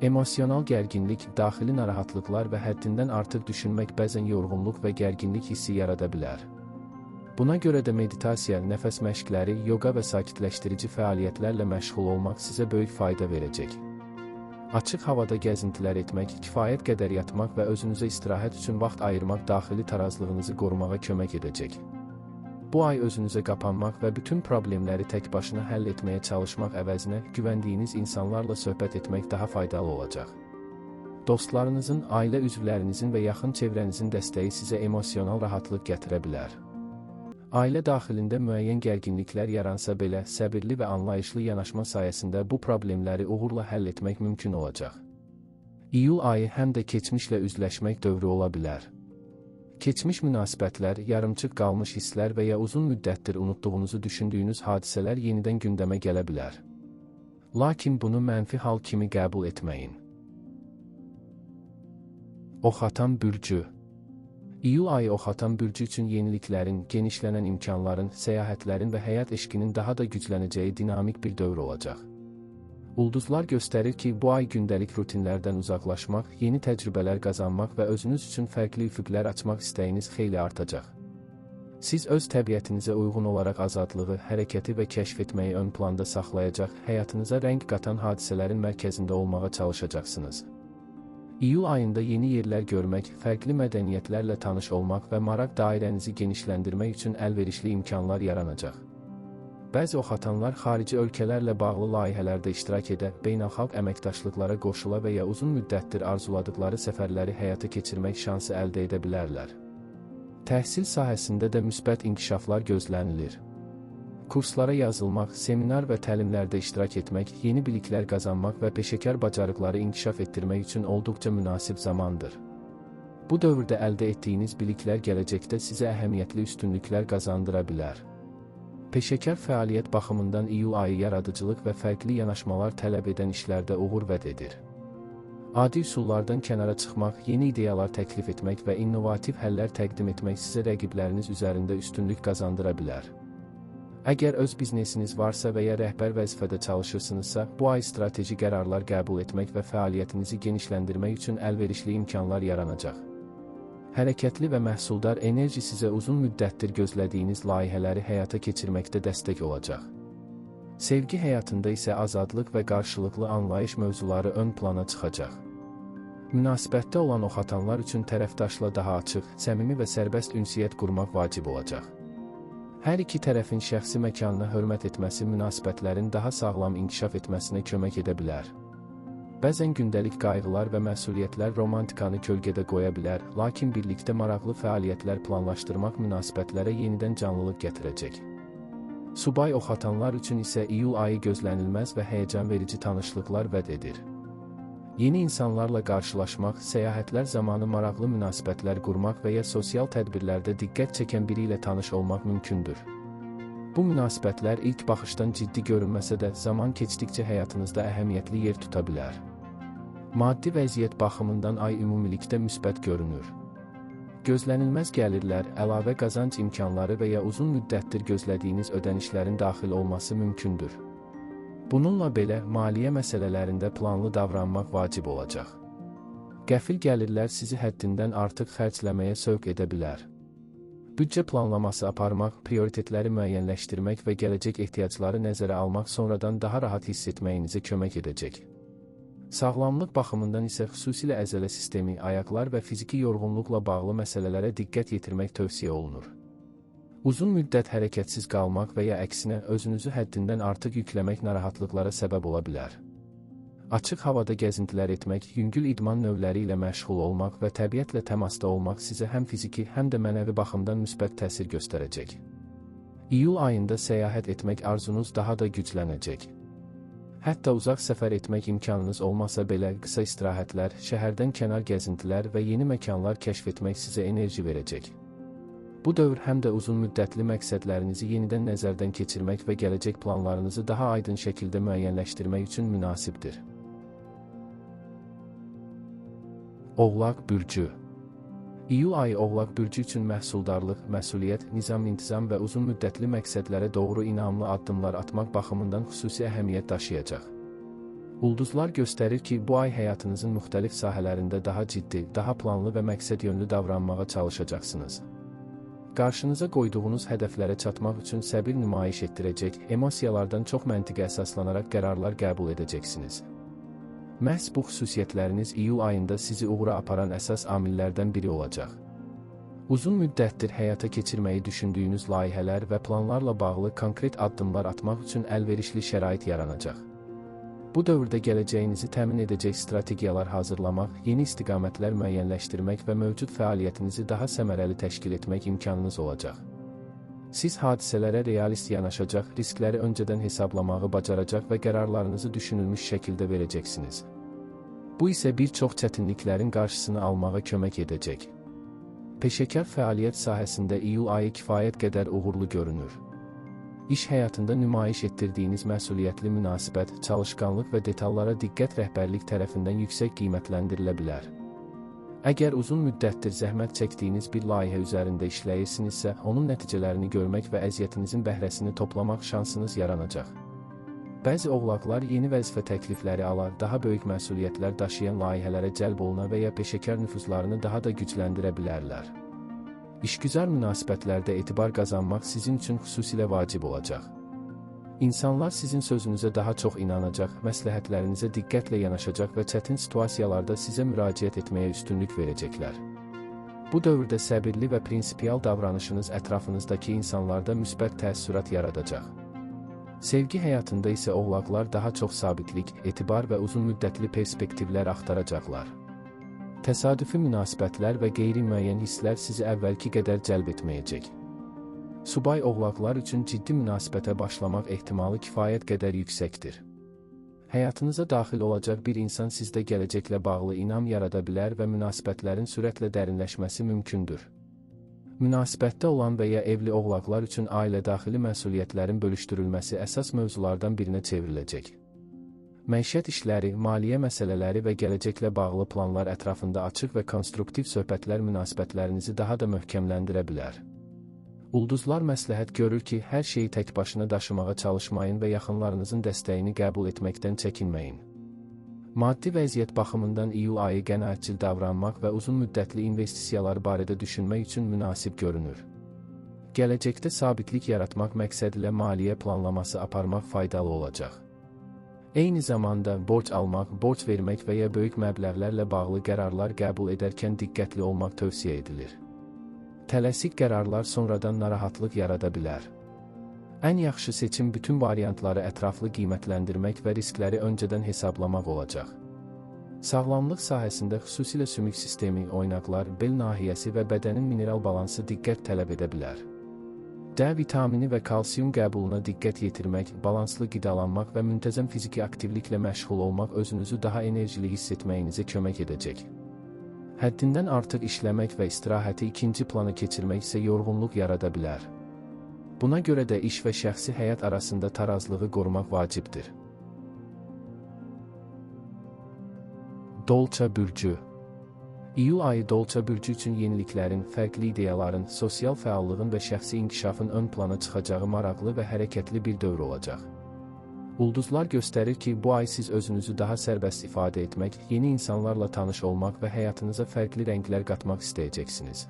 Emosional gərginlik, daxili narahatlıqlar və həddindən artıq düşünmək bəzən yorğunluq və gərginlik hissi yarada bilər. Buna görə də meditasiya, nəfəs məşqləri, yoga və sakitləşdirici fəaliyyətlərlə məşğul olmaq sizə böyük fayda verəcək. Açıq havada gəzintilər etmək, kifayət qədər yatmaq və özünüzə istirahət üçün vaxt ayırmaq daxili tarazlığınızı qorumağa kömək edəcək. Bu ay özünüzə qapanmaq və bütün problemləri tək başına həll etməyə çalışmaq əvəzinə güvəndiyiniz insanlarla söhbət etmək daha faydalı olacaq. Dostlarınızın, ailə üzvlərinizin və yaxın çevrənizin dəstəyi sizə emosional rahatlıq gətirə bilər. Ailə daxilində müəyyən gərginliklər yaransa belə, səbirli və anlayışlı yanaşma sayəsində bu problemləri uğurla həll etmək mümkün olacaq. İyul ayı həm də keçmişlə üzləşmək dövrü ola bilər. Keçmiş münasibətlər, yarımçıq qalmış hisslər və ya uzun müddətdir unutduğunuzu düşündüyünüz hadisələr yenidən gündəmə gələ bilər. Lakin bunu mənfi hal kimi qəbul etməyin. Oxatan bürcü. İyul ayı Oxatan bürcü üçün yeniliklərin, genişlənən imkanların, səyahətlərin və həyat eşqinin daha da güclənəcəyi dinamik bir dövr olacaq. Ulduzlar göstərir ki, bu ay gündəlik rutinlərdən uzaqlaşmaq, yeni təcrübələr qazanmaq və özünüz üçün fərqli üfüqlər açmaq istəyiniz xeyli artacaq. Siz öz təbiətinizə uyğun olaraq azadlığı, hərəkəti və kəşf etməyi ön planda saxlayacaq, həyatınıza rəng qatan hadisələrin mərkəzində olmağa çalışacaqsınız. İyul ayında yeni yerlər görmək, fərqli mədəniyyətlərlə tanış olmaq və maraq dairənizi genişləndirmək üçün əlverişli imkanlar yaranacaq. Bəzi oxatanlar xarici ölkələrlə bağlı layihələrdə iştirak edə, beynəlxalq əməkdaşlıqlara qoşula və ya uzun müddətdir arzuladıkları səfərləri həyata keçirmək şansı əldə edə bilərlər. Təhsil sahəsində də müsbət inkişaflar gözlənilir. Kurslara yazılmaq, seminar və təlimlərdə iştirak etmək, yeni biliklər qazanmaq və peşəkar bacarıqları inkişaf etdirmək üçün olduqca münasib zamandır. Bu dövrdə əldə etdiyiniz biliklər gələcəkdə sizə əhəmiyyətli üstünlüklər qazandıra bilər. Peşəkar fəaliyyət baxımından iyul ayı yaradıcılıq və fərqli yanaşmalar tələb edən işlərdə uğur vəd edir. Adi üsullardan kənara çıxmaq, yeni ideyalar təklif etmək və innovativ həllər təqdim etmək sizə rəqibləriniz üzərində üstünlük qazandıra bilər. Əgər öz biznesiniz varsa və ya rəhbər vəzifədə çalışırsınızsa, bu ay strateji qərarlar qəbul etmək və fəaliyyətinizi genişləndirmək üçün əlverişli imkanlar yaranacaq. Hərəkətli və məhsuldar enerji sizə uzun müddətdir gözlədiyiniz layihələri həyata keçirməkdə dəstək olacaq. Sevgi həyatında isə azadlıq və qarşılıqlı anlayış mövzuları ön plana çıxacaq. Münasibətdə olan oxatanlar üçün tərəfdaşla daha açıq, səmimi və sərbəst ünsiyyət qurmaq vacib olacaq. Hər iki tərəfin şəxsi məkanına hörmət etməsi münasibətlərin daha sağlam inkişaf etməsinə kömək edə bilər. Bəzən gündəlik qayğılar və məsuliyyətlər romantikanı kölgədə qoya bilər, lakin birlikdə maraqlı fəaliyyətlər planlaşdırmaq münasibətlərə yenidən canlılıq gətirəcək. Subay oxatanlar üçün isə iyul ayı gözlənilməz və həyəcanverici tanışlıqlar vəd edir. Yeni insanlarla qarşılaşmaq, səyahətlər zamanı maraqlı münasibətlər qurmaq və ya sosial tədbirlərdə diqqət çəkən biri ilə tanış olmaq mümkündür. Bu münasibətlər ilk baxışdan ciddi görünməsə də, zaman keçdikcə həyatınızda əhəmiyyətli yer tuta bilər. Maddi vəziyyət baxımından ay ümumilikdə müsbət görünür. Gözlənilməz gəlirlər, əlavə qazanc imkanları və ya uzun müddətdir gözlədiyiniz ödənişlərin daxil olması mümkündür. Bununla belə, maliyyə məsələlərində planlı davranmaq vacib olacaq. Qəfil gəlirlər sizi həddindən artıq xərcləməyə sövq edə bilər. Büdcə planlaması aparmaq, prioritetləri müəyyənləşdirmək və gələcək ehtiyacları nəzərə almaq sonradan daha rahat hiss etməyinizə kömək edəcək. Sağlamlıq baxımından isə xüsusilə əzələ sistemi, ayaqlar və fiziki yorğunluqla bağlı məsələlərə diqqət yetirmək tövsiyə olunur. Uzun müddət hərəkətsiz qalmaq və ya əksinə özünüzü həddindən artıq yükləmək narahatlıqlara səbəb ola bilər. Açıq havada gəzintilər etmək, yüngül idman növləri ilə məşğul olmaq və təbiətlə təmasda olmaq sizə həm fiziki, həm də mənəvi baxımdan müsbət təsir göstərəcək. İyul ayında səyahət etmək arzunuz daha da güclənəcək. Hətta uzaq səfər etmək imkanınız olmasa belə qısa istirahətlər, şəhərdən kənar gəzintilər və yeni məkanlar kəşf etmək sizə enerji verəcək. Bu dövr həm də uzun müddətli məqsədlərinizi yenidən nəzərdən keçirmək və gələcək planlarınızı daha aydın şəkildə müəyyənləşdirmək üçün münasibdir. Oğlaq bürcü. İyul ayı Oğlaq bürcü üçün məhsuldarlıq, məsuliyyət, nizam-intizam və uzun müddətli məqsədlərə doğru inamlı addımlar atmaq baxımından xüsusi əhəmiyyət daşıyacaq. Ulduzlar göstərir ki, bu ay həyatınızın müxtəlif sahələrində daha ciddi, daha planlı və məqsədyönlü davranmağa çalışacaqsınız. Qarşınıza qoyduğunuz hədəflərə çatmaq üçün səbir nümayiş etdirəcək, emosiyalardan çox məntiqə əsaslanaraq qərarlar qəbul edəcəksiniz. Məhz bu xüsusiyyətləriniz iyul ayında sizi uğura aparan əsas amillərdən biri olacaq. Uzun müddətdir həyata keçirməyi düşündüyünüz layihələr və planlarla bağlı konkret addımlar atmaq üçün əlverişli şərait yaranacaq. Bu dövrdə gələcəyinizi təmin edəcək strategiyalar hazırlamaq, yeni istiqamətlər müəyyənləşdirmək və mövcud fəaliyyətinizi daha səmərəli təşkil etmək imkanınız olacaq. Siz hadisələrə realist yanaşacaq, riskləri öncədən hesablamağı bacaracaq və qərarlarınızı düşünülmüş şəkildə verəcəksiniz. Bu isə bir çox çətinliklərin qarşısını almağa kömək edəcək. Peşəkar fəaliyyət sahəsində iyul ayı kifayət qədər uğurlu görünür. İş həyatında nümayiş etdirdiyiniz məsuliyyətli münasibət, çalışqanlıq və detallara diqqət rəhbərlik tərəfindən yüksək qiymətləndirilə bilər. Əgər uzun müddətdir zəhmət çəkdiyiniz bir layihə üzərində işləyirsinizsə, onun nəticələrini görmək və əziyyətinizin bəhrəsini toplamaq şansınız yaranacaq. Bəzi oğlaqlar yeni vəzifə təklifləri alar, daha böyük məsuliyyətlər daşıyan layihələrə cəlb oluna və ya peşəkar nüfuzlarını daha da gücləndirə bilərlər. İşgüzar münasibətlərdə etibar qazanmaq sizin üçün xüsusilə vacib olacaq. İnsanlar sizin sözünüzə daha çox inanacaq, məsləhətlərinizə diqqətlə yanaşacaq və çətin situasiyalarda sizə müraciət etməyə üstünlük verəcəklər. Bu dövrdə səbirli və prinsipial davranışınız ətrafınızdakı insanlarda müsbət təəssürat yaradacaq. Sevgi həyatında isə oğlaqlar daha çox sabitlik, etibar və uzun müddətli perspektivlər axtaracaqlar. Təsadüfi münasibətlər və qeyri-müəyyən hisslər sizi əvvəlki qədər cəlb etməyəcək. Subay oğlaqlar üçün ciddi münasibətə başlamaq ehtimalı kifayət qədər yüksəkdir. Həyatınıza daxil olacaq bir insan sizdə gələcəklə bağlı inam yarada bilər və münasibətlərin sürətlə dərinləşməsi mümkündür. Münasibətdə olan və ya evli oğlaqlar üçün ailə daxili məsuliyyətlərin bölüşdürülməsi əsas mövzulardan birinə çevriləcək. Məişət işləri, maliyyə məsələləri və gələcəklə bağlı planlar ətrafında açıq və konstruktiv söhbətlər münasibətlərinizi daha da möhkəmləndirə bilər. Ulduzlar məsləhət görür ki, hər şeyi tək başına daşımağa çalışmayın və yaxınlarınızın dəstəyini qəbul etməkdən çəkinməyin. Maddi vəziyyət baxımından iyul ayı qənaətcil davranmaq və uzun müddətli investisiyalar barədə düşünmək üçün münasib görünür. Gələcəkdə sabitlik yaratmaq məqsədilə maliyyə planlaması aparmaq faydalı olacaq. Eyni zamanda borc almaq, borc vermək və ya böyük məbləğlərlə bağlı qərarlar qəbul edərkən diqqətli olmaq tövsiyə edilir. Tələsik qərarlar sonradan narahatlıq yarada bilər. Ən yaxşı seçim bütün variantları ətraflı qiymətləndirmək və riskləri öncədən hesablamaq olacaq. Sağlamlıq sahəsində xüsusilə sümük sistemi, oynaqlar, bel nahiyəsi və bədənin mineral balansı diqqət tələb edə bilər. D vitamini və kalsium qəbuluna diqqət yetirmək, balanslı qidalanmaq və müntəzəm fiziki aktivliklə məşğul olmaq özünüzü daha enerjili hiss etməyinizə kömək edəcək. Həddindən artıq işləmək və istirahəti ikinci plana keçirmək isə yorğunluq yarada bilər. Buna görə də iş və şəxsi həyat arasında tarazlığı qorumaq vacibdir. Dolça bürcü. İyul ayı Dolça bürcü üçün yeniliklərin, fərqli ideyaların, sosial fəallığın və şəxsi inkişafın ön plana çıxacağı maraqlı və hərəkətli bir dövr olacaq. Ulduzlar göstərir ki, bu ay siz özünüzü daha sərbəst ifadə etmək, yeni insanlarla tanış olmaq və həyatınıza fərqli rənglər qatmaq istəyəcəksiniz.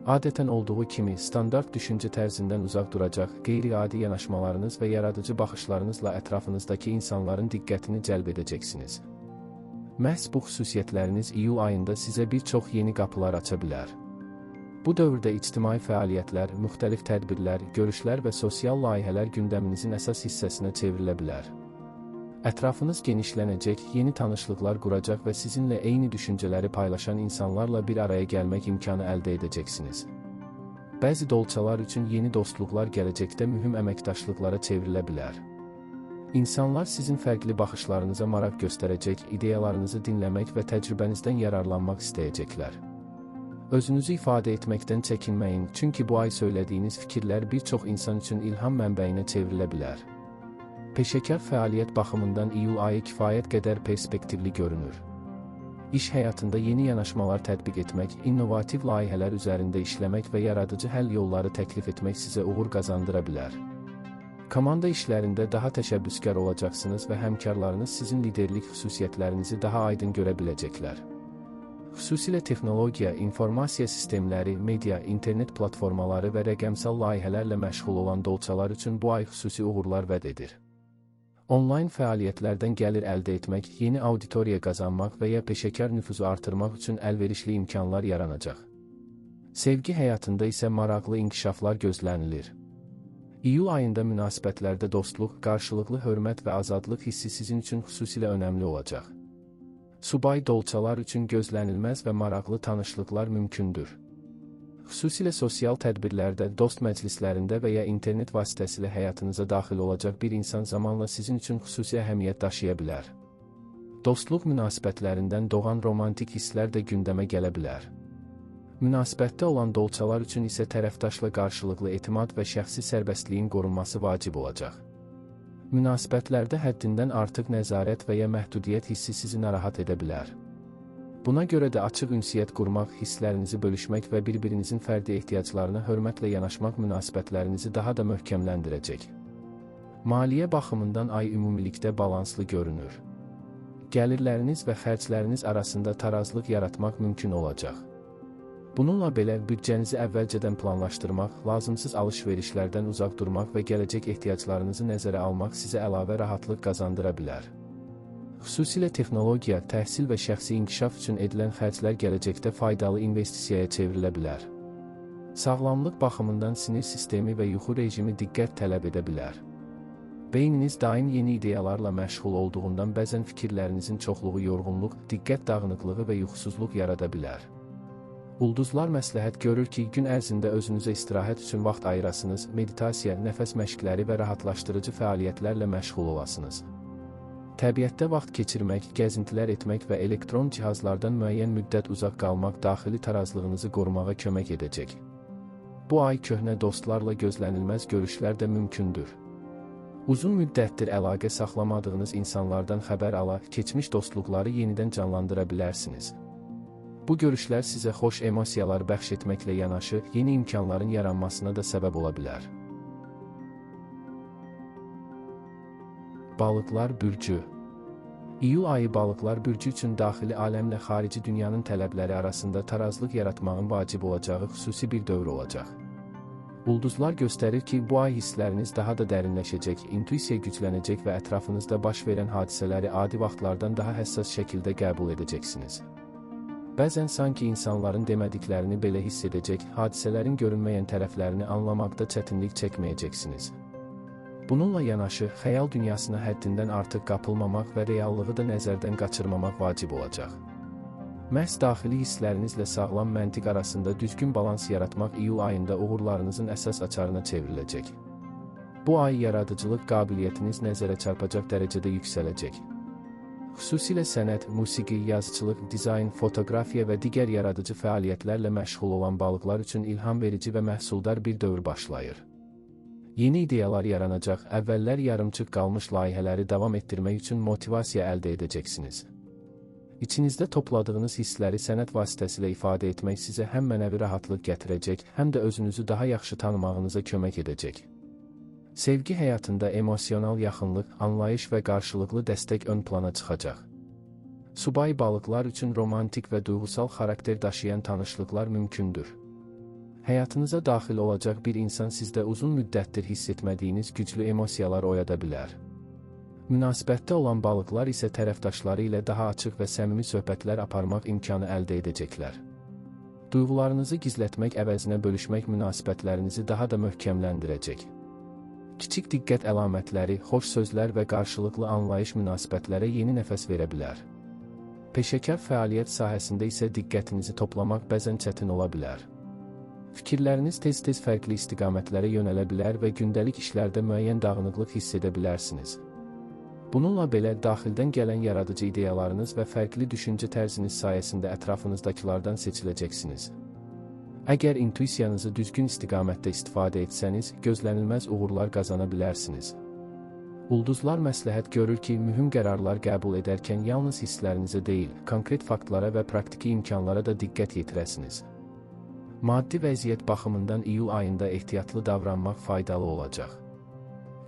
Adətən olduğu kimi, standart düşüncə tərzindən uzaq duracaq, qeyri-adi yanaşmalarınız və yaradıcı baxışlarınızla ətrafınızdakı insanların diqqətini cəlb edəcəksiniz. Məhz bu xüsusiyyətləriniz iyul ayında sizə bir çox yeni qapılar aça bilər. Bu dövrdə ictimai fəaliyyətlər, müxtəlif tədbirlər, görüşlər və sosial layihələr gündəminizin əsas hissəsinə çevrilə bilər. Ətrafınız genişlənəcək, yeni tanışlıqlar quracaq və sizinlə eyni düşüncələri paylaşan insanlarla bir araya gəlmək imkanı əldə edəcəksiniz. Bəzi dolçalar üçün yeni dostluqlar gələcəkdə mühüm əməkdaşlıqlara çevrilə bilər. İnsanlar sizin fərqli baxışlarınıza maraq göstərəcək, ideyalarınızı dinləmək və təcrübənizdən yararlanmaq istəyəcəklər. Özünüzü ifadə etməkdən çəkinməyin, çünki bu ay söylədiyiniz fikirlər bir çox insan üçün ilham mənbəyinə çevrilə bilər. Peşəkar fəaliyyət baxımından iyul ayı kifayət qədər perspektivli görünür. İş həyatında yeni yanaşmalar tətbiq etmək, innovativ layihələr üzərində işləmək və yaradıcı həll yolları təklif etmək sizə uğur qazandıra bilər. Komanda işlərində daha təşəbbüskar olacaqsınız və həmkarlarınız sizin liderlik xüsusiyyətlərinizi daha aydın görə biləcəklər. Xüsusilə texnologiya, informasiya sistemləri, media, internet platformaları və rəqəmsal layihələrlə məşğul olan dolçalar üçün bu ay xüsusi uğurlar vəd edir. Onlayn fəaliyyətlərdən gəlir əldə etmək, yeni auditoriya qazanmaq və ya peşəkar nüfuzu artırmaq üçün əlverişli imkanlar yaranacaq. Sevgi həyatında isə maraqlı inkişaflar gözlənilir. İyul ayında münasibətlərdə dostluq, qarşılıqlı hörmət və azadlıq hissi sizin üçün xüsusilə önəmli olacaq. Subay dolçalar üçün gözlənilməz və maraqlı tanışlıqlar mümkündür. Xüsusilə sosial tədbirlərdə, dost məclislərində və ya internet vasitəsilə həyatınıza daxil olacaq bir insan zamanla sizin üçün xüsusi əhəmiyyət daşıya bilər. Dostluq münasibətlərindən doğan romantik hisslər də gündəmə gələ bilər. Münasibətdə olan dolçalar üçün isə tərəfdaşla qarşılıqlı etimad və şəxsi sərbəstliyin qorunması vacib olacaq. Münasibətlərdə həddindən artıq nəzarət və ya məhdudiyyət hissi sizi narahat edə bilər. Buna görə də açıq ünsiyyət qurmaq, hisslərinizi bölüşmək və bir-birinizin fərdi ehtiyaclarına hörmətlə yanaşmaq münasibətlərinizi daha da möhkəmləndirəcək. Maliyyə baxımından ay ümumilikdə balanslı görünür. Gəlirləriniz və xərcləriniz arasında tarazlıq yaratmaq mümkün olacaq. Bununla belə, büdcənizi əvvəlcədən planlaşdırmaq, lazımsız alış-verişlərdən uzaq durmaq və gələcək ehtiyaclarınızı nəzərə almaq sizə əlavə rahatlıq qazandıra bilər. Xüsusilə texnologiya, təhsil və şəxsi inkişaf üçün edilən xərclər gələcəkdə faydalı investisiyaya çevrilə bilər. Sağlamlıq baxımından sinir sistemi və yuxu rejimi diqqət tələb edə bilər. Beyniniz daim yeni ideyalarla məşğul olduğundan bəzən fikirlərinizin çoxluğu yorğunluq, diqqət dağınıqlığı və yuxusuzluq yarada bilər. Ulduzlar məsləhət görür ki, gün ərzində özünüzə istirahət üçün vaxt ayırasınız, meditasiya, nəfəs məşqləri və rahatlaşdırıcı fəaliyyətlərlə məşğul olasınız. Təbiətdə vaxt keçirmək, gəzintilər etmək və elektron cihazlardan müəyyən müddət uzaq qalmaq daxili tarazlığınızı qorumağa kömək edəcək. Bu ay köhnə dostlarla gözlənilməz görüşlər də mümkündür. Uzun müddətdir əlaqə saxlamadığınız insanlardan xəbər ala, keçmiş dostluqları yenidən canlandıra bilərsiniz. Bu görüşlər sizə xoş emosiyalar bəxş etməklə yanaşı, yeni imkanların yaranmasına da səbəb ola bilər. Balıqlar bürcü. İyul ayı balıqlar bürcü üçün daxili aləmlə xarici dünyanın tələbləri arasında tarazlıq yaratmağın vacib olacağı xüsusi bir dövr olacaq. Ulduzlar göstərir ki, bu ay hissləriniz daha da dərinləşəcək, intuisiya güclənəcək və ətrafınızda baş verən hadisələri adi vaxtlardan daha həssas şəkildə qəbul edəcəksiniz. Bəzən sanki insanların demədiklərini belə hiss edəcək, hadisələrin görünməyən tərəflərini anlamaqda çətinlik çəkməyəcəksiniz. Bununla yanaşı, xəyal dünyasına həddindən artıq qapılmamaq və reallığı da nəzərdən qaçırmamaq vacib olacaq. Məhz daxili hisslərinizlə sağlam məntiq arasında düzgün balans yaratmaq iyul ayında uğurlarınızın əsas açarına çevriləcək. Bu ay yaradıcılıq qabiliyyətiniz nəzərə çarpacaq dərəcədə yüksələcək. Xüsusilə sənət, musiqi, yazıçılıq, dizayn, fotoqrafiya və digər yaradıcı fəaliyyətlərlə məşğul olan balıqlar üçün ilham verici və məhsuldar bir dövr başlayır. Yeni ideyalar yaranacaq, əvvəllər yarımçıq qalmış layihələri davam etdirmək üçün motivasiya əldə edəcəksiniz. İçinizdə topladığınız hissləri sənət vasitəsilə ifadə etmək sizə həm mənəvi rahatlıq gətirəcək, həm də özünüzü daha yaxşı tanımağınıza kömək edəcək. Sevgi həyatında emosional yaxınlıq, anlayış və qarşılıqlı dəstək ön plana çıxacaq. Subay balıqlar üçün romantik və duyğusal xarakter daşıyan tanışlıqlar mümkündür. Həyatınıza daxil olacaq bir insan sizdə uzun müddətdir hiss etmədiyiniz güclü emosiyalar oyada bilər. Münasibətdə olan balıqlar isə tərəfdaşları ilə daha açıq və səmimi söhbətlər aparmaq imkanı əldə edəcəklər. Duyğularınızı gizlətmək əvəzinə bölüşmək münasibətlərinizi daha da möhkəmləndirəcək. Kiçik diqqət əlamətləri, xoş sözlər və qarşılıqlı anlayış münasibətlərə yeni nəfəs verə bilər. Peşəkar fəaliyyət sahəsində isə diqqətinizi toplamaq bəzən çətin ola bilər. Fikirləriniz tez-tez fərqli istiqamətlərə yönələ bilər və gündəlik işlərdə müəyyən dağınıqlıq hiss edə bilərsiniz. Bununla belə, daxildən gələn yaradıcı ideyalarınız və fərqli düşüncə tərziniz sayəsində ətrafınızdakılardan seçiləcəksiniz. Əgər intuisiyanızı düzgün istiqamətdə istifadə etsəniz, gözlənilməz uğurlar qazana bilərsiniz. Ulduzlar məsləhət görür ki, mühüm qərarlar qəbul edərkən yalnız hisslərinizə deyil, konkret faktlara və praktiki imkanlara da diqqət yetirəsiniz. Maddi vəziyyət baxımından iyul ayında ehtiyatlı davranmaq faydalı olacaq.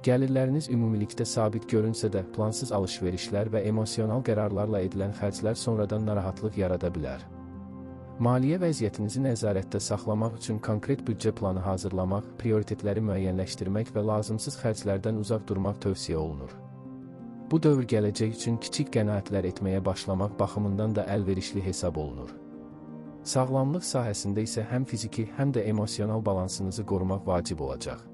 Gəlirləriniz ümumilikdə sabit görünsə də, plansız alışverişlər və emosional qərarlarla edilən xərclər sonradan narahatlıq yarada bilər. Maliyyə vəziyyətinizi nəzarətdə saxlamaq üçün konkret büdcə planı hazırlamaq, prioritetləri müəyyənləşdirmək və lazımsız xərclərdən uzaq durmaq tövsiyə olunur. Bu dövr gələcək üçün kiçik qənaətlər etməyə başlamaq baxımından da əlverişli hesab olunur. Sağlamlıq sahəsində isə həm fiziki, həm də emosional balansınızı qorumaq vacib olacaq.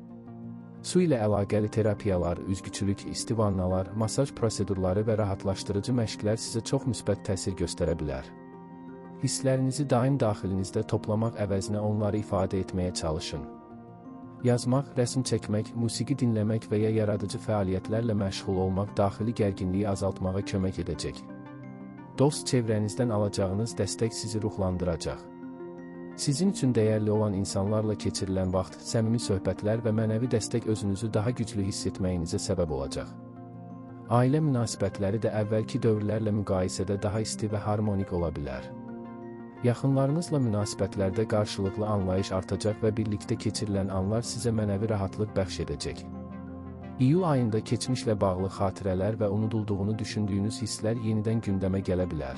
Su ilə əlaqəli terapiyalar, üzgüçülük, isti vannalar, masaj prosedurları və rahatlaşdırıcı məşqlər sizə çox müsbət təsir göstərə bilər. Hisslərinizi daim daxilinizdə toplamaq əvəzinə onları ifadə etməyə çalışın. Yazmaq, rəsm çəkmək, musiqi dinləmək və ya yaradıcı fəaliyyətlərlə məşğul olmaq daxili gərginliyi azaltmağa kömək edəcək. Dost çevrənizdən alacağınız dəstək sizi ruhlandıracaq. Sizin üçün dəyərli olan insanlarla keçirilən vaxt, səmimi söhbətlər və mənəvi dəstək özünüzü daha güclü hiss etməyinizə səbəb olacaq. Ailə münasibətləri də əvvəlki dövrlərlə müqayisədə daha isti və harmonik ola bilər. Yaxınlarınızla münasibətlərdə qarşılıqlı anlayış artacaq və birlikdə keçirilən anlar sizə mənəvi rahatlıq bəxş edəcək. İyul ayında keçmişlə bağlı xatirələr və unudulduğunu düşündüyünüz hisslər yenidən gündəmə gələ bilər.